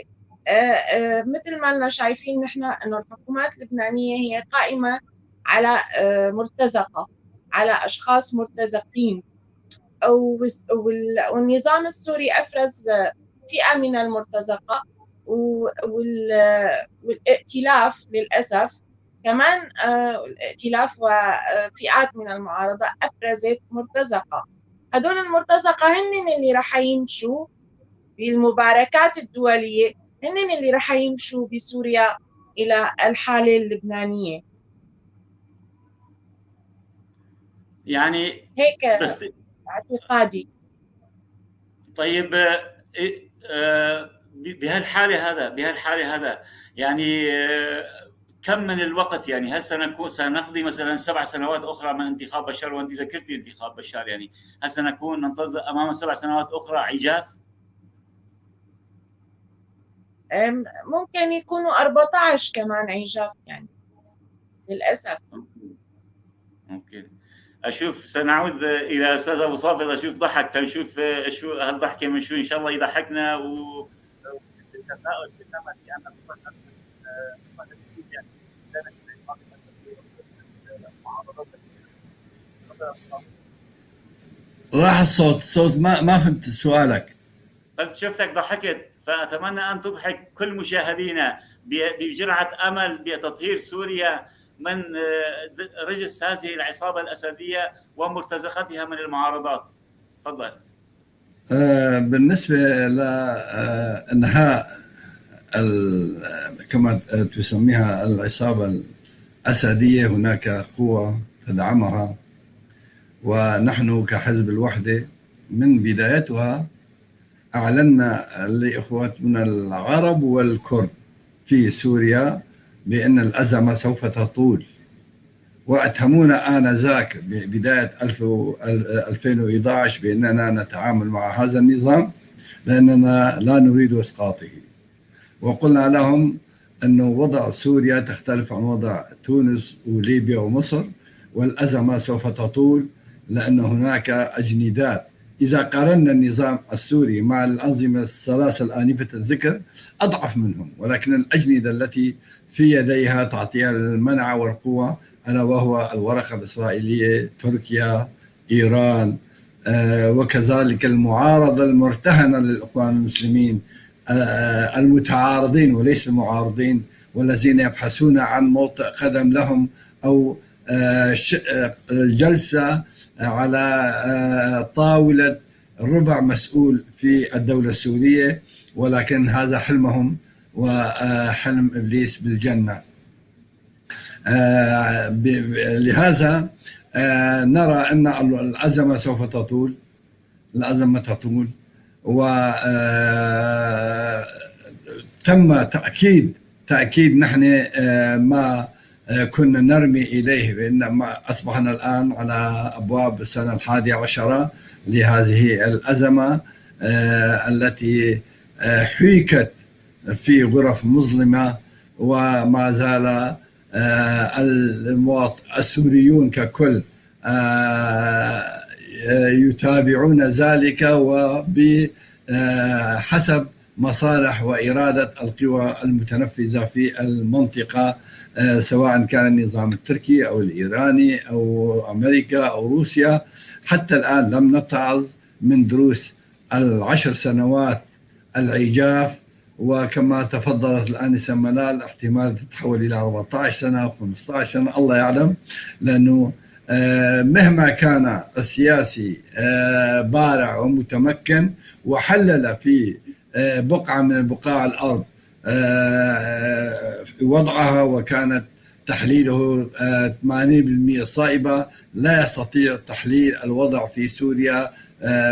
S3: مثل ما لنا شايفين نحن انه الحكومات اللبنانية هي قائمة على مرتزقه، على اشخاص مرتزقين، والنظام السوري افرز فئة من المرتزقه، والائتلاف للاسف كمان الائتلاف وفئات من المعارضة افرزت مرتزقه. هدول المرتزقة هن اللي رح يمشوا بالمباركات الدوليه، هن اللي رح يمشوا بسوريا الى الحالة اللبنانية.
S2: يعني
S3: هيك اعتقادي.
S2: طيب، بهالحالة هذا يعني كم من الوقت، يعني هل سنقضي مثلا 7 سنوات اخرى من انتخاب بشار؟ وانت ذكرتي انتخاب بشار، يعني هل سنكون ننتظر امام 7 سنوات اخرى عجاف؟
S3: ممكن يكونوا 14 كمان عجاف، يعني للاسف.
S2: ممكن. اشوف سنعود الى استاذ ابو صافر، اشوف ضحك، فنشوف شو هالضحكه من شو، ان شاء الله يضحكنا و التفاؤل بان
S4: راح الصوت، ما فهمت سؤالك.
S2: قلت شفتك ضحكت، فاتمنى ان تضحك كل مشاهدينا بجرعه امل بتطهير سوريا من رجس هذه العصابة الاسدية ومرتزقتها من المعارضات. تفضل.
S4: بالنسبة لانهاء كما تسميها العصابة الاسديه، هناك قوة تدعمها، ونحن كحزب الوحدة من بدايتها اعلنا لاخواتنا العرب والكرد في سوريا بان الازمة سوف تطول، واتهمونا انذاك ببداية 2011 باننا نتعامل مع هذا النظام. لأننا لا نريد إسقاطه. وقلنا لهم أن وضع سوريا تختلف عن وضع تونس وليبيا ومصر، والأزمة سوف تطول لأن هناك أجندات. إذا قارنا النظام السوري مع الأنظمة الثلاثة الآنفة الذكر أضعف منهم، ولكن الأجندة التي في يديها تعطيها المنع والقوة، ألا وهو الورقة الإسرائيلية، تركيا، إيران، وكذلك المعارضة المرتهنة للإخوان المسلمين، المتعارضين وليس المعارضين، والذين يبحثون عن موطئ قدم لهم أو الجلسة على طاولة ربع مسؤول في الدولة السورية، ولكن هذا حلمهم وحلم إبليس بالجنة. لهذا نرى أن الأزمة سوف تطول، الأزمة تطول، وتم تأكيد نحن ما كنا نرمي إليه بأن ما أصبحنا الآن على أبواب السنة 11 لهذه الأزمة التي حيكت في غرف مظلمة، وما زال السوريون ككل يتابعون ذلك وبحسب مصالح وإرادة القوى المتنفذة في المنطقة، سواء كان النظام التركي أو الإيراني أو أمريكا أو روسيا. حتى الآن لم نتعظ من دروس 10 سنوات العجاف، وكما تفضلت الآنسة منال احتمال تتحول إلى 14 سنة أو 15 سنة، الله يعلم، لأنه مهما كان السياسي بارع ومتمكن وحلل في بقعة من بقاع الأرض وضعها وكانت تحليله 80% صائبة، لا يستطيع تحليل الوضع في سوريا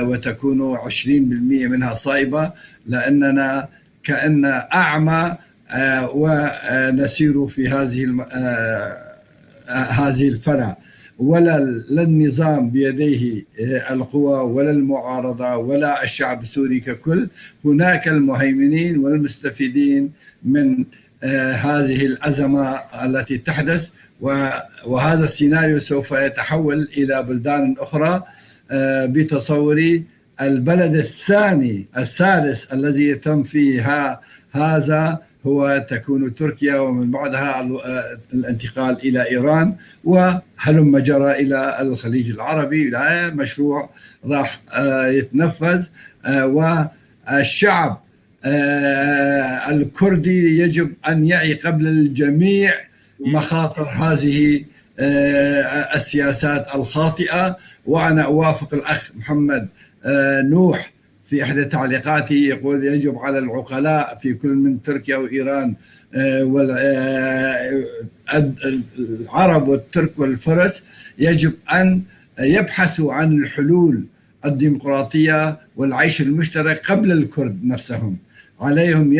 S4: وتكون 20% منها صائبة، لأننا كأن أعمى ونسير في هذه الفنى، ولا النظام بيديه القوى ولا المعارضة ولا الشعب السوري ككل. هناك المهيمنين والمستفيدين من هذه الأزمة التي تحدث، وهذا السيناريو سوف يتحول إلى بلدان أخرى. بتصوري البلد الثاني الثالث الذي يتم فيها هذا هو تكون تركيا، ومن بعدها الانتقال إلى إيران، وهلم جرى إلى الخليج العربي. لا مشروع راح يتنفذ، والشعب الكردي يجب أن يعي قبل الجميع مخاطر هذه السياسات الخاطئة. وأنا أوافق الأخ محمد نوح في إحدى تعليقاته، يقول يجب على العقلاء في كل من تركيا وإيران والعرب والترك والفرس يجب أن يبحثوا عن الحلول الديمقراطية والعيش المشترك قبل الكرد نفسهم. عليهم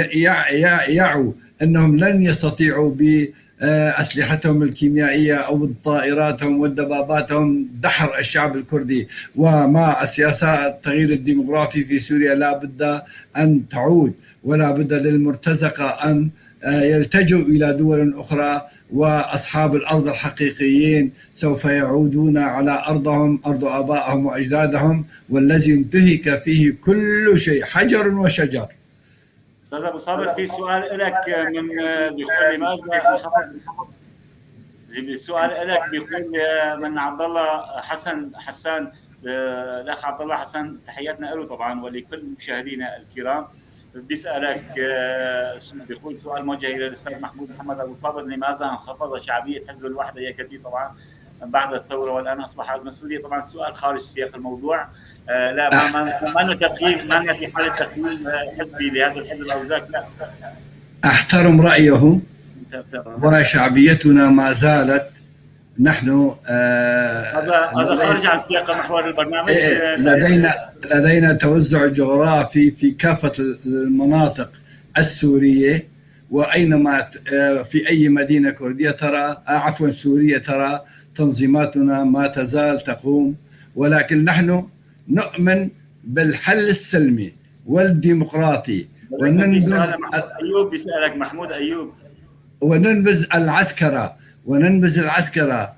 S4: يعوا أنهم لن يستطيعوا بأسلحتهم الكيميائية أو طائراتهم ودباباتهم دحر الشعب الكردي. وما السياسة التغيير الديمغرافي في سوريا لا بد أن تعود، ولا بد للمرتزقة أن يلتجوا إلى دول أخرى، وأصحاب الأرض الحقيقيين سوف يعودون على أرضهم، أرض آبائهم وأجدادهم، والذي انتهك فيه كل شيء حجر وشجر.
S2: أستاذ أبو صابر، في سؤال لك من بيقول لماذا السؤال لك بيقول من عبد الله حسان، الأخ عبد الله حسن، تحياتنا له طبعا ولكل مشاهدينا الكرام. بيسألك بيقول سؤال موجه إلى الأستاذ محمود محمد أبو صابر، لماذا انخفض شعبية حزب الوحدة يكدي طبعا بعد الثورة والآن أصبح أزمة سورية؟ طبعا السؤال خارج سياق الموضوع، لا ما تقييم، ما في حالة تقييم حزبي لهذا الحزب أو ذاك، لا.
S4: أحترم رأيه، وشعبيتنا ما زالت نحن
S2: هذا خارج عن سياق محور البرنامج.
S4: لدينا توزع جغرافي في كافة المناطق السورية، وأينما في أي مدينة كردية ترى، عفوا سورية، ترى تنظيماتنا ما تزال تقوم، ولكن نحن نؤمن بالحل السلمي. والديمقراطي. وننبذ
S2: أيوب، بيسألك محمود أيوب.
S4: وننبذ العسكرة، وننبذ العسكرة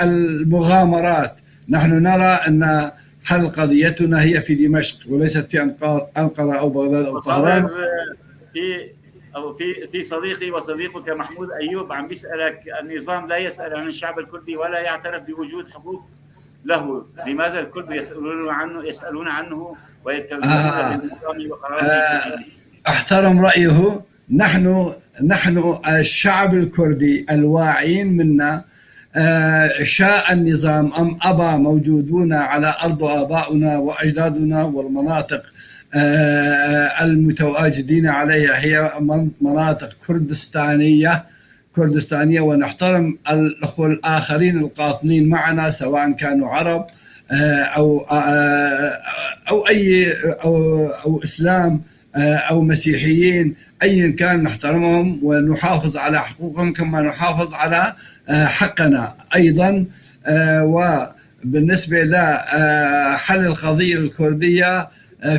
S4: والمغامرات. نحن نرى أن حل قضيتنا هي في دمشق وليست في أنقرة أو بغداد أو طهران.
S2: في صديقي وصديقك محمود أيوب عم بيسألك: النظام لا يسأل عن الشعب الكردي ولا يعترف بوجود حقوق له، لماذا الكرد يسألون عنه ويلتزمون بالنظام وقراراته؟
S4: احترم رأيه. نحن الشعب الكردي الواعين منا، شاء النظام أم أبى، موجودون على أرض آباؤنا وأجدادنا، والمناطق المتواجدين عليها هي مناطق كردستانية، ونحترم الأخوة الآخرين القاطنين معنا سواء كانوا عرب أو أو أي أو إسلام أو مسيحيين، أيا كان نحترمهم ونحافظ على حقوقهم كما نحافظ على حقنا أيضا. وبالنسبة لحل القضية الكردية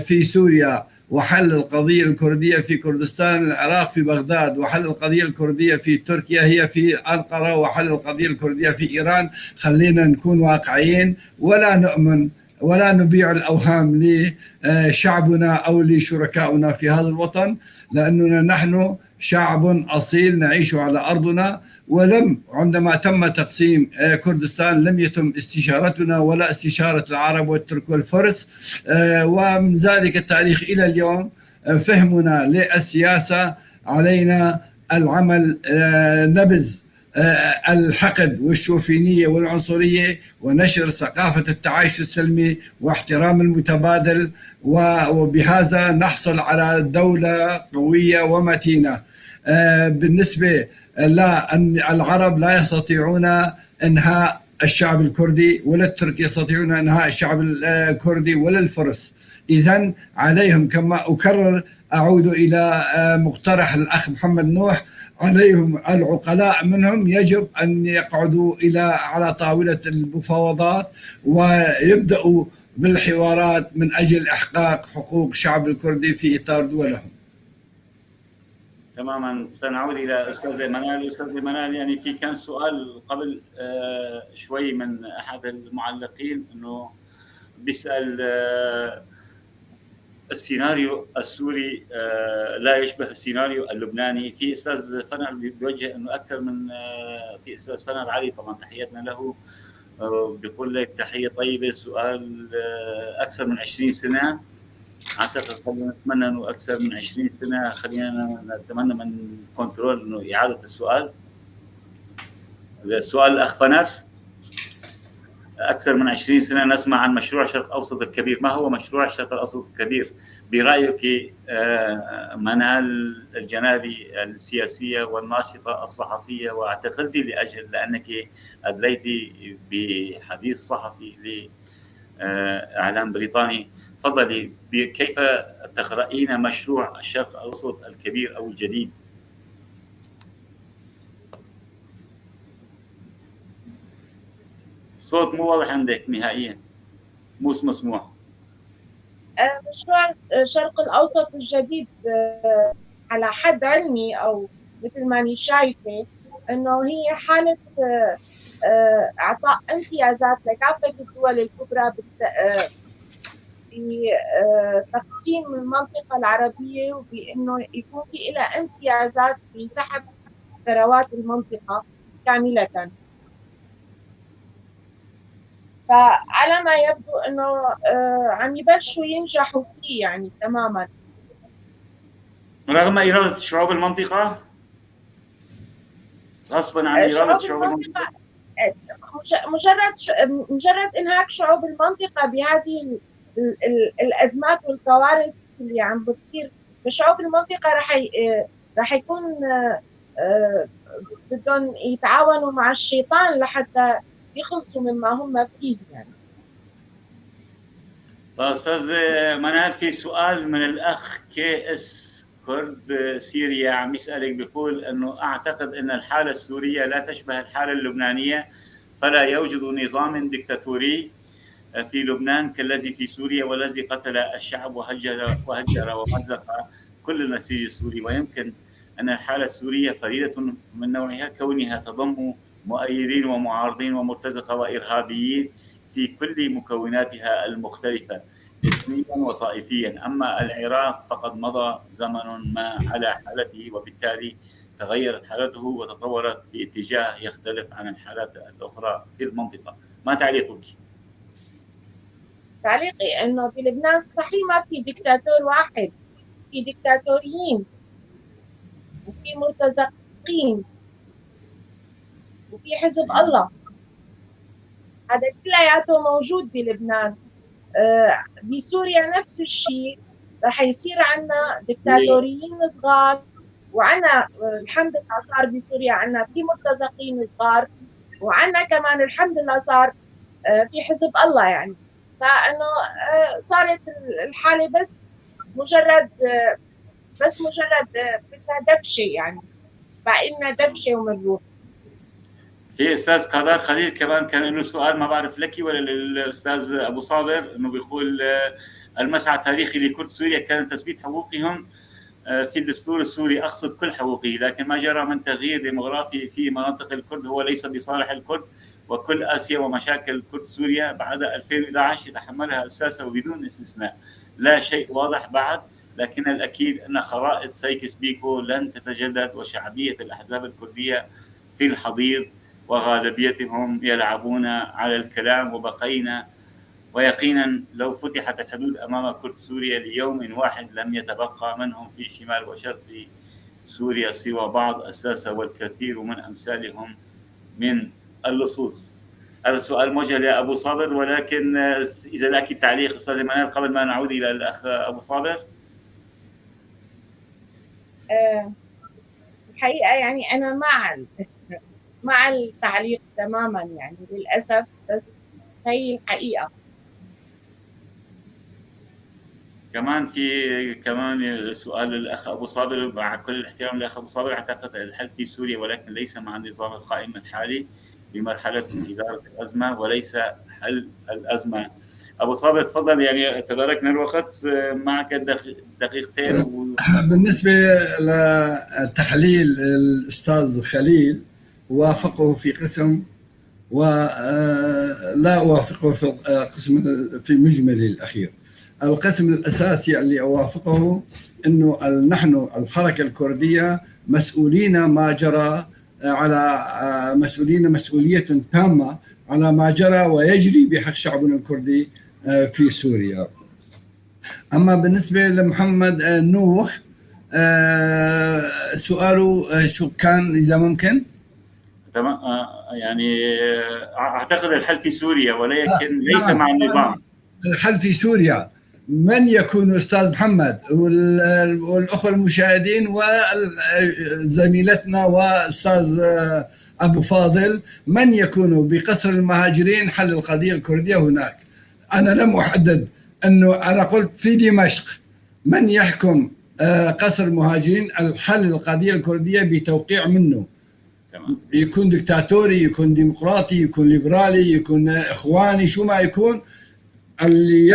S4: في سوريا، وحل القضية الكردية في كردستان العراق في بغداد، وحل القضية الكردية في تركيا هي في أنقرة، وحل القضية الكردية في إيران، خلينا نكون واقعيين ولا نؤمن ولا نبيع الأوهام لشعبنا أو لشركائنا في هذا الوطن، لأننا نحن شعب أصيل نعيش على أرضنا. ولم عندما تم تقسيم كردستان لم يتم استشارتنا ولا استشارة العرب والترك والفرس، ومن ذلك التاريخ إلى اليوم فهمنا للسياسة علينا العمل، نبذ الحقد والشوفينية والعنصرية، ونشر ثقافة التعايش السلمي واحترام المتبادل، وبهذا نحصل على دولة قوية ومتينة. بالنسبة للعرب لا يستطيعون إنهاء الشعب الكردي، ولا الترك يستطيعون إنهاء الشعب الكردي ولا الفرس. إذن عليهم، كما أكرر أعود إلى مقترح الأخ محمد نوح، عليهم العقلاء منهم يجب أن يقعدوا على طاولة المفاوضات ويبدأوا بالحوارات من أجل إحقاق حقوق الشعب الكردي في إطار دولهم.
S2: تماما. سنعود إلى أستاذ منال. أستاذ منال، يعني في كان سؤال قبل شوي من أحد المعلقين أنه بيسأل السيناريو السوري لا يشبه السيناريو اللبناني. في استاذ فنر بيوجه انه اكثر من في استاذ فنر علي، طبعا تحياتنا له، بيقول لك تحية طيبة. سؤال اكثر من 20 سنة، اعتقد خلينا نتمنى انه اكثر من 20 سنة، خلينا نتمنى من كنترول انه اعاده السؤال. السؤال الاخ فنر: أكثر من 20 سنة نسمع عن مشروع الشرق الأوسط الكبير، ما هو مشروع الشرق الأوسط الكبير؟ برأيك منال الجنابي السياسية والناشطة الصحفية، واعتقدت لأجل لأنك أدليت بحديث صحفي لإعلام بريطاني، تفضلي، كيف تقرأين مشروع الشرق الأوسط الكبير أو الجديد؟ الصوت مو واضح عندك نهائيا، مو مسموع.
S3: مشروع الشرق الأوسط الجديد على حد علمي أو مثل ما أنا شايفة أنه هي حالة إعطاء امتيازات لكافة الدول الكبرى بتقسيم المنطقة العربية، وبأنه يكون في لها امتيازات في سحب ثروات المنطقة كاملة. فعلى ما يبدو انه عم يبلشوا ينجحوا فيه يعني تماما،
S2: رغم إرادة شعوب المنطقة، غصبا عن إرادة شعوب المنطقة.
S3: مجرد إنهاك شعوب المنطقة بهذه الأزمات والكوارث اللي عم بتصير بشعوب المنطقة، رح يكون بدهم يتعاونوا مع الشيطان لحتى يخلصوا مما هم فيه يعني.
S2: طيب استاذ منال، في سؤال من الاخ KS كرد سوريا عم يسالك، بيقول انه اعتقد ان الحالة السورية لا تشبه الحالة اللبنانية، فلا يوجد نظام ديكتاتوري في لبنان كالذي في سوريا، والذي قتل الشعب وهجر ومزق كل النسيج السوري. ويمكن أن الحالة السورية فريدة من نوعها، كونها تضم مؤيدين ومعارضين ومرتزقة وإرهابيين في كل مكوناتها المختلفة اثنيا وطائفيا. أما العراق فقد مضى زمن ما على حالته، وبالتالي تغيرت حالته وتطورت في اتجاه يختلف عن الحالات الأخرى في المنطقة. ما تعليقك؟
S3: تعليقي أنه بلبنان صحيح ما في دكتاتور واحد، في دكتاتوريين وفي مرتزقين وفي حزب الله، هذا كلياته موجود بلبنان. بسوريا نفس الشيء، رح يصير عندنا دكتاتوريين صغار، وعنا الحمد لله صار بسوريا عندنا في مرتزقين صغار، وعندنا كمان الحمد لله صار في حزب الله يعني. فانه صارت الحالة بس مجرد بدنا دبشه يعني، باقي لنا دبشه ومنروح.
S2: في استاذ قادر خليل كمان كان له سؤال، ما بعرف لك ولا للاستاذ ابو صابر، انه بيقول المسعى التاريخي لكرد سوريا كان تثبيت حقوقهم في الدستور السوري، اقصد كل حقوقه، لكن ما جرى من تغيير ديموغرافي في مناطق الكرد هو ليس بصالح الكرد، وكل اسيا ومشاكل كرد سوريا بعد 2011 يتحملها الساسه وبدون استثناء. لا شيء واضح بعد، لكن الاكيد ان خرائط سايكس بيكو لن تتجدد، وشعبيه الاحزاب الكردية في الحضيض وغالبيتهم يلعبون على الكلام. وبقينا ويقينا لو فتحت الحدود امام كرد سوريا ليوم واحد لم يتبقى منهم في شمال وشرق سوريا سوى بعض الساسه والكثير من امثالهم من اللصوص. هذا السؤال موجه لابو صابر، ولكن اذا لك تعليق استاذ منال قبل ما نعود الى الاخ ابو صابر.
S3: الحقيقة يعني انا مع التعليق تماما يعني للاسف، بس هي الحقيقة.
S2: كمان في كمان سؤال للاخ ابو صابر، مع كل الاحترام للاخ ابو صابر، اعتقد الحل في سوريا ولكن ليس مع النظام القائم الحالي بمرحلة ادارة الازمة وليس حل الازمة. ابو صابر تفضل، يعني تداركنا الوقت معك دقيقتين.
S4: بالنسبة لتحليل الاستاذ خليل، وافقه في قسم ولا اوافقه في قسم في مجمله الاخير. القسم الاساسي اللي اوافقه انه نحن الحركة الكردية مسؤولين ما جرى، على مسؤولين مسؤولية تامة على ما جرى ويجري بحق شعبنا الكردي في سوريا. اما بالنسبة لمحمد نوح، سؤاله شو كان اذا ممكن؟
S2: تمام، يعني اعتقد الحل في سوريا ولكن ليس مع النظام.
S4: الحل في سوريا من يكون استاذ محمد والاخوة المشاهدين وزميلتنا واستاذ ابو فاضل، من يكون بقصر المهاجرين حل القضية الكردية هناك؟ انا لم احدد، انه انا قلت في دمشق من يحكم قصر المهاجرين الحل القضية الكردية بتوقيع منه. يكون دكتاتوري، يكون ديمقراطي، يكون ليبرالي، يكون اخواني، شو ما يكون، الذي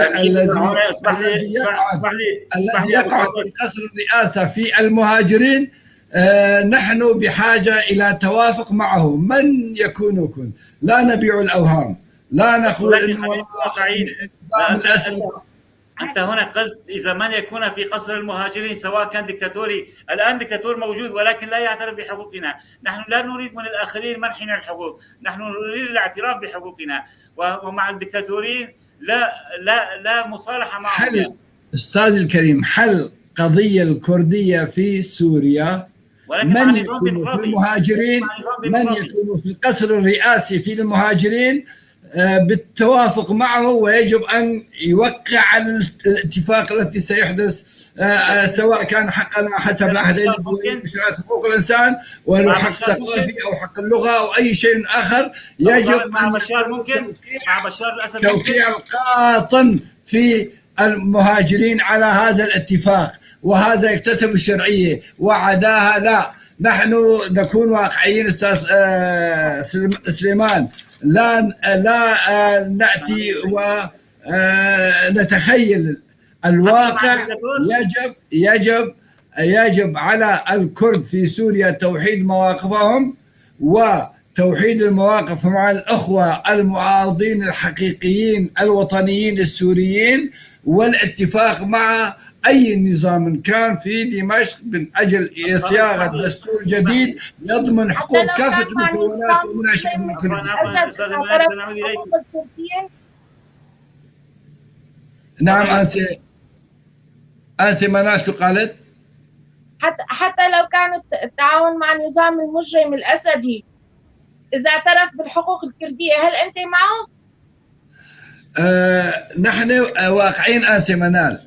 S4: يقع في قصر الرئاسة في المهاجرين نحن بحاجة إلى توافق معه. من يكون يكون، لا نبيع الأوهام، لا نقول إنه
S2: أنت هنا قلت إذا من يكون في قصر المهاجرين سواء كان دكتاتوري، الآن دكتاتور موجود ولكن لا يعترف بحقوقنا، نحن لا نريد من الآخرين منحنا الحقوق، نحن نريد الاعتراف بحقوقنا، ومع الدكتاتورين لا لا لا مصالحة معهم.
S4: حل أستاذ الكريم، حل قضية الكردية في سوريا من يكون في المهاجرين، من يكون في القصر الرئاسي في المهاجرين بالتوافق معه، ويجب أن يوقع على الاتفاق التي سيحدث، سواء كان حقنا حسب العهد بشرعة حقوق الإنسان وله حق ثقافي أو حق اللغة أو أي شيء آخر. يجب
S2: مع بشار ممكن، مع بشار الأسد
S4: توقيع القاطن في المهاجرين على هذا الاتفاق، وهذا يكتسب الشرعية وعداها لا. نحن نكون واقعيين أستاذ سليمان، لا لا نأتي ونتخيل الواقع. يجب على الكرد في سوريا توحيد مواقفهم وتوحيد المواقف مع الأخوة المعارضين الحقيقيين الوطنيين السوريين، والاتفاق مع أي نظام كان في دمشق من أجل صياغة دستور جديد يضمن حقوق كافة المكونات ومنع شعب الكردي. نعم أنسي منال شو قالت؟
S3: حتى لو كان التعاون مع النظام المجرم الأسدي إذا اعترف بالحقوق الكردية هل أنت معه؟
S4: نحن واقعين أنسي منال،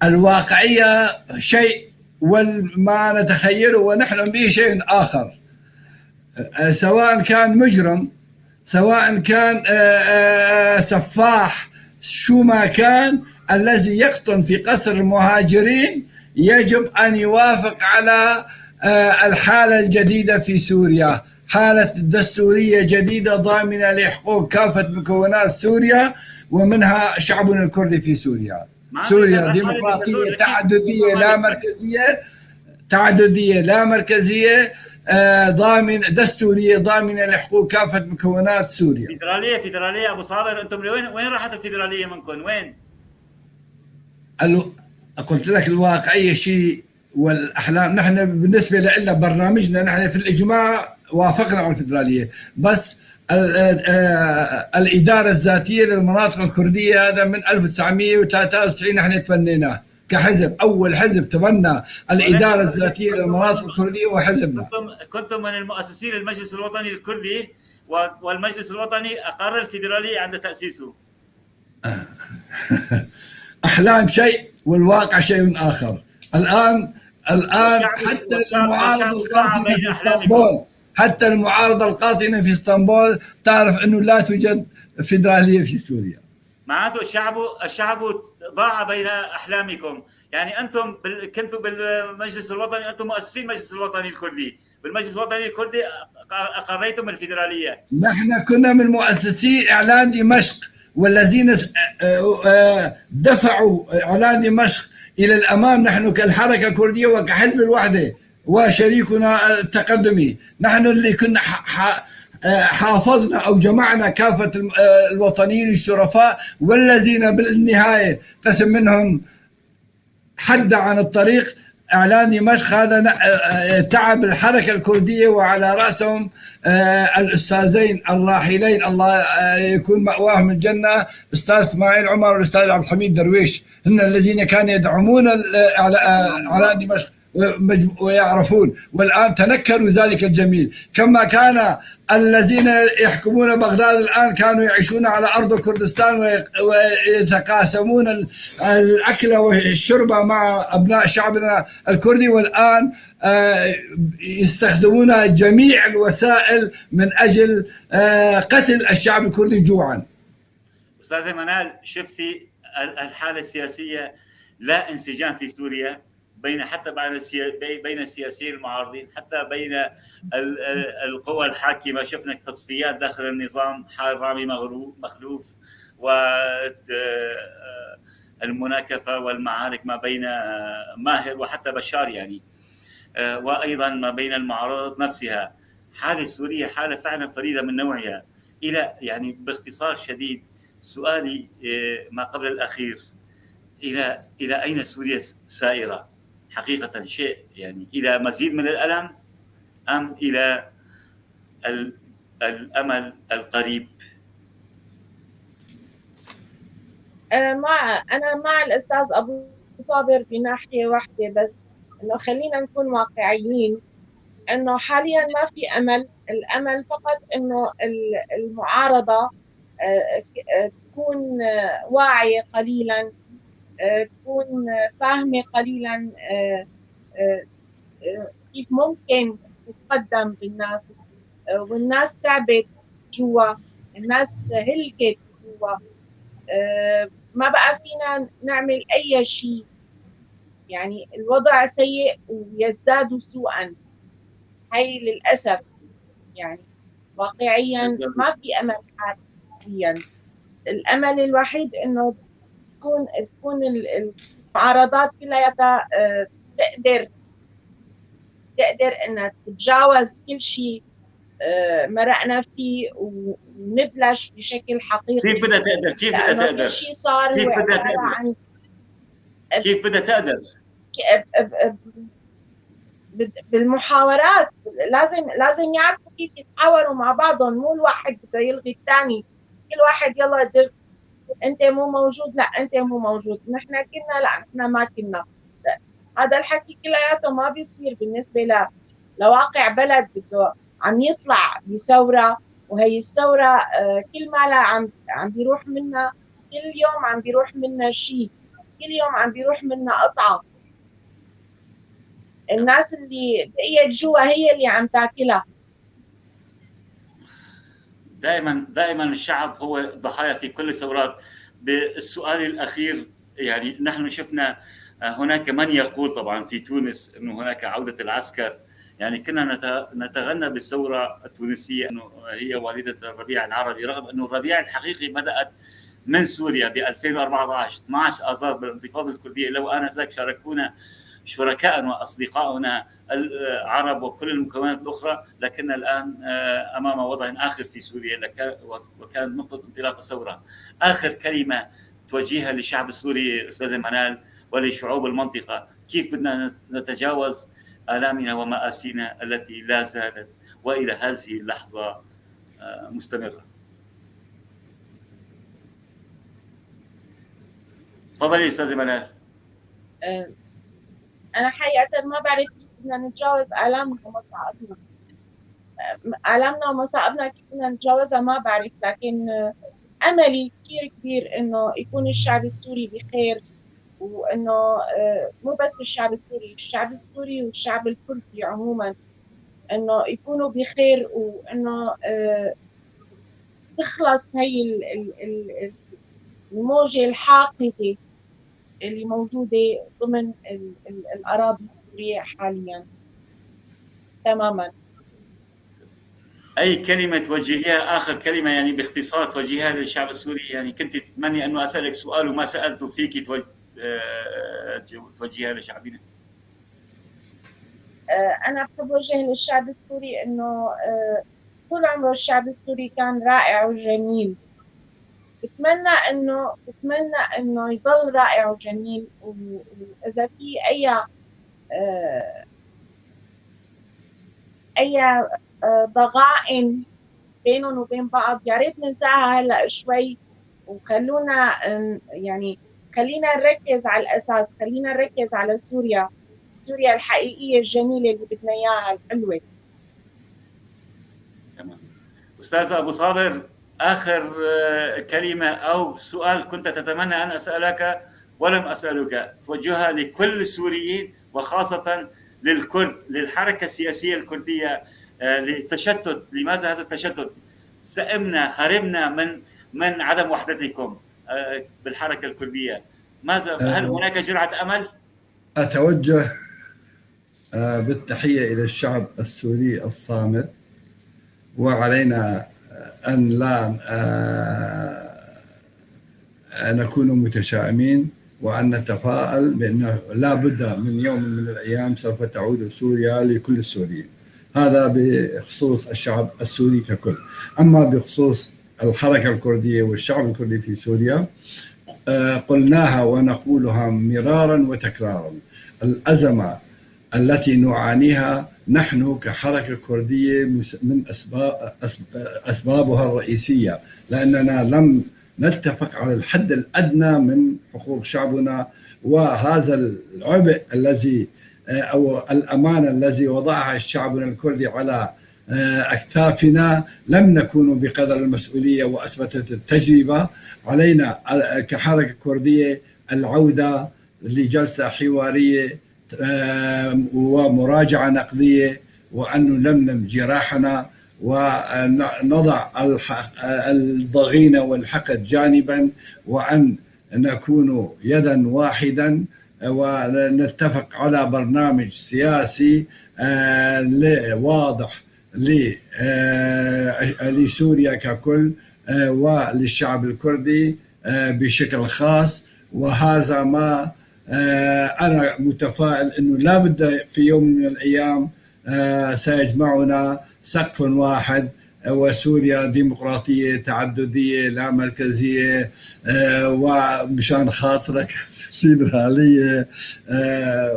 S4: الواقعية شيء وما نتخيله ونحلم به شيء آخر، سواء كان مجرم سواء كان سفاح، شو ما كان الذي يقطن في قصر المهاجرين يجب أن يوافق على الحالة الجديدة في سوريا، حالة دستورية جديدة ضامنة لحقوق كافة مكونات سوريا ومنها شعبنا الكردي في سوريا. سوريا ديمقراطية تعددية لا مركزية، تعددية لا مركزية، ضامن دستورية ضامنة لحقوق كافة مكونات سوريا.
S2: فيدرالية فيدرالية أبو صابر، أنتم وين راحت الفيدرالية منكم؟ وين؟
S4: قلت لك الواقعية شيء والأحلام. نحن بالنسبة لنا برنامجنا نحن في الإجماع وافقنا على الفيدرالية، بس الإدارة الذاتية للمناطق الكردية هذا من 1993 نحن تبنيناه كحزب، أول حزب تبنى الإدارة الذاتية للمناطق الكردية وحزبنا.
S2: كنتم من المؤسسين للمجلس الوطني الكردي، والمجلس الوطني أقر الفيدرالية عند تأسيسه.
S4: أحلام شيء والواقع شيء آخر. الآن حتى المعارضة القاطنة في اسطنبول، حتى المعارضة القاطنة في اسطنبول تعرف أنه لا توجد فيدرالية في سوريا.
S2: معناته الشعب ضاع بين أحلامكم. يعني أنتم كنتم بالمجلس الوطني، أنتم مؤسسين المجلس الوطني الكردي، بالمجلس الوطني الكردي أقريتم الفيدرالية.
S4: نحن كنا من مؤسسي إعلان دمشق والذين دفعوا إعلان دمشق إلى الأمام. نحن كالحركة الكردية وكحزب الوحدة وشريكنا التقدمي، نحن اللي كنا حافظنا أو جمعنا كافة الوطنيين الشرفاء والذين بالنهاية قسم منهم حد عن الطريق. إعلان دمشق هذا تعب الحركة الكردية وعلى رأسهم الأستاذين الراحلين الله يكون مأواهم الجنة، أستاذ إسماعيل عمر والأستاذ عبد الحميد درويش، هن الذين كانوا يدعمون إعلان دمشق ويعرفون، والآن تنكروا ذلك الجميل. كما كان الذين يحكمون بغداد الآن كانوا يعيشون على أرض كردستان ويتقاسمون الأكل والشرب مع أبناء شعبنا الكردي، والآن يستخدمون جميع الوسائل من أجل قتل الشعب الكردي جوعا.
S2: أستاذة منال، شفتي الحالة السياسية، لا انسجام في سوريا بين حتى بين السياسيين المعارضين، حتى بين القوى الحاكمة. شفنا تصفيات داخل النظام، حال رامي مخلوف والمناكفه والمعارك ما بين ماهر وحتى بشار يعني، وايضا ما بين المعارضات نفسها. حاله سوريا حاله فعلا فريدة من نوعها. الى يعني باختصار شديد سؤالي ما قبل الاخير، الى اين سوريا سائرة حقيقة؟ شيء يعني إلى مزيد من الألم أم إلى الأمل القريب؟
S3: أنا مع الأستاذ أبو صابر في ناحية واحدة بس، إنه خلينا نكون واقعيين، إنه حاليا ما في أمل. الأمل فقط إنه المعارضة تكون واعية قليلا، تكون فاهمة قليلا كيف ممكن تتقدم بالناس، والناس تعبت جوا، الناس هلكت جوا، ما بقى فينا نعمل أي شيء. يعني الوضع سيء ويزداد سوءا، هاي للأسف. يعني واقعيا ما في أمل حاليا. الأمل الوحيد إنه تكون المعارضات كلها تقدر إنها تتجاوز كل شيء مرقنا فيه ونبلش بشكل حقيقي.
S2: كيف بدها تقدر؟ كيف بدها تقدر؟
S3: كل شيء صار
S2: كيف بدها تقدر؟ كيف بدها تقدر؟
S3: بالمحاورات لازم يعرفوا كيف يتحاوروا مع بعضهم، مو الواحد بده يلغي الثاني، كل واحد يلا دف انت مو موجود، لا انت مو موجود، نحن كنا، لا نحن ما كنا. هذا الحكي كلياته ما بيصير بالنسبة لواقع بلد بده عم يطلع بثورة، وهي الثورة كل ما لا عم بيروح منا، كل يوم عم بيروح منا شيء، كل يوم عم بيروح منا قطعة. الناس اللي بقيت جوا هي اللي عم تاكلها.
S2: دائما الشعب هو الضحايا في كل الثورات. بالسؤال الأخير، يعني نحن شفنا هناك من يقول طبعا في تونس انه هناك عودة العسكر، يعني كنا نتغنى بالثورة التونسية انه هي والدة الربيع العربي، رغم انه الربيع الحقيقي بدأت من سوريا ب 2014 12 آذار بالانتفاضة الكردية. لو آنذاك شاركونا شركاءنا واصدقاؤنا العرب وكل المكونات الاخرى، لكن الان امام وضع اخر في سوريا وكانت نقطة انطلاق الثورة. اخر كلمة توجيهها للشعب السوري استاذ منال ولشعوب المنطقة، كيف بدنا نتجاوز آلامنا ومآسينا التي لا زالت والى هذه اللحظة مستمرة؟ تفضلي استاذ منال.
S3: أنا حقيقة ما بعرف كيف بدنا نتجاوز آلامنا ومصائبنا، آلامنا ومصائبنا كيف بدنا نتجاوزها ما بعرف، لكن أملي كثير كبير إنه يكون الشعب السوري بخير، وإنه مو بس الشعب السوري، الشعب السوري والشعب الكردي عموما إنه يكونوا بخير، وإنه تخلص هي الموجة الحاقدة اللي موجودة ضمن الأراضي السورية حاليا تماما.
S2: أي كلمة توجهيها، آخر كلمة يعني باختصار توجهيها للشعب السوري، يعني كنت تتمني أنه أسألك سؤال وما سألته فيك توجهيها لشعبنا؟
S3: أنا بحب أوجه للشعب السوري أنه طول عمره الشعب السوري كان رائع وجميل، بتمنى انه يضل رائع وجميل، واذا في اي ضغائن بينهم وبين بعض يا ريت ننساها هلا شوي، وخلونا يعني خلينا نركز على الاساس، خلينا نركز على سوريا، سوريا الحقيقية الجميلة اللي بدنا اياها الحلوة.
S2: تمام. استاذ ابو صابر، آخر كلمة أو سؤال كنت تتمنى أن أسألك ولم أسألك، توجهها لكل السوريين وخاصة للكرد، للحركة السياسية الكردية، للتشتت، لماذا هذا التشتت؟ سئمنا، هرمنا من عدم وحدتكم بالحركة الكردية، ماذا، هل هناك جرعة أمل؟
S4: أتوجه بالتحية إلى الشعب السوري الصامت، وعلينا أن لا نكون متشائمين، وأن نتفاءل بأنه لا بد من يوم من الأيام سوف تعود سوريا لكل السوريين. هذا بخصوص الشعب السوري ككل. أما بخصوص الحركة الكردية والشعب الكردي في سوريا، قلناها ونقولها مرارا وتكرارا، الأزمة التي نعانيها نحن كحركة كردية من أسبابها الرئيسية لأننا لم نتفق على الحد الأدنى من حقوق شعبنا، وهذا العبء الذي أو الأمانة الذي وضعها الشعب الكردي على أكتافنا لم نكون بقدر المسؤولية، وأثبتت التجربة. علينا كحركة كردية العودة لجلسة حوارية ومراجعة نقدية، وأن نلملم جراحنا ونضع الضغينة والحقد جانبا، وأن نكون يدا واحدا ونتفق على برنامج سياسي واضح لسوريا ككل وللشعب الكردي بشكل خاص. وهذا ما أنا متفائل أنه لا بد في يوم من الأيام سيجمعنا سقف واحد، وسوريا ديمقراطية تعددية لا مركزية، ومشان خاطرك فيدرالية،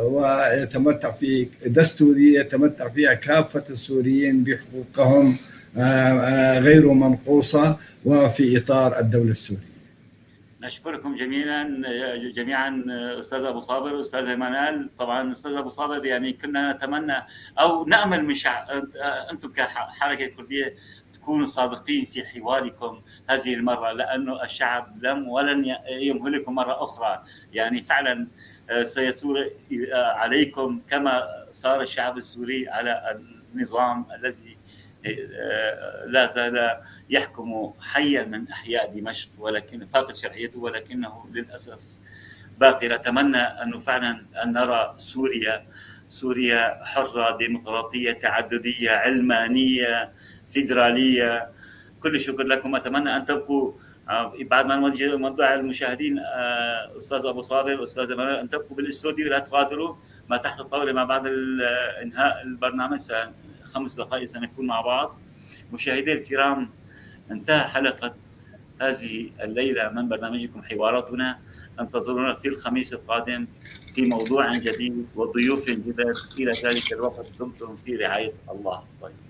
S4: ويتمتع في دستورية يتمتع فيها كافة السوريين بحقوقهم غير منقوصة، وفي إطار الدولة السورية.
S2: نشكركم جميعا أستاذ أبو صابر، أستاذ منال. طبعا أستاذ أبو صابر، يعني كنا نتمنى أو نأمل من أنتم كحركة كردية تكونوا صادقين في حواركم هذه المرة، لأنه الشعب لم ولن يمهلكم مرة أخرى. يعني فعلا سيثور عليكم كما صار الشعب السوري على النظام الذي لا زال يحكم حيا من أحياء دمشق، ولكن فاقد شرعيته، ولكنه للأسف باقي. نتمنى أنه فعلا أن نرى سوريا حرة ديمقراطية تعددية علمانية فيدرالية. كل الشكر لكم. أتمنى أن تبقوا بعد ما نوضع المشاهدين، أستاذ أبو صابر، أستاذ منال، أن تبقوا بالاستوديو، لا تغادروا ما تحت الطاولة. ما بعد إنهاء البرنامج 5 دقائق سنكون مع بعض. مشاهدي الكرام، انتهى حلقة هذه الليلة من برنامجكم حواراتنا. انتظرونا في الخميس القادم في موضوع جديد وضيوف جدد. إلى ذلك الوقت دمتم في رعاية الله. طيب.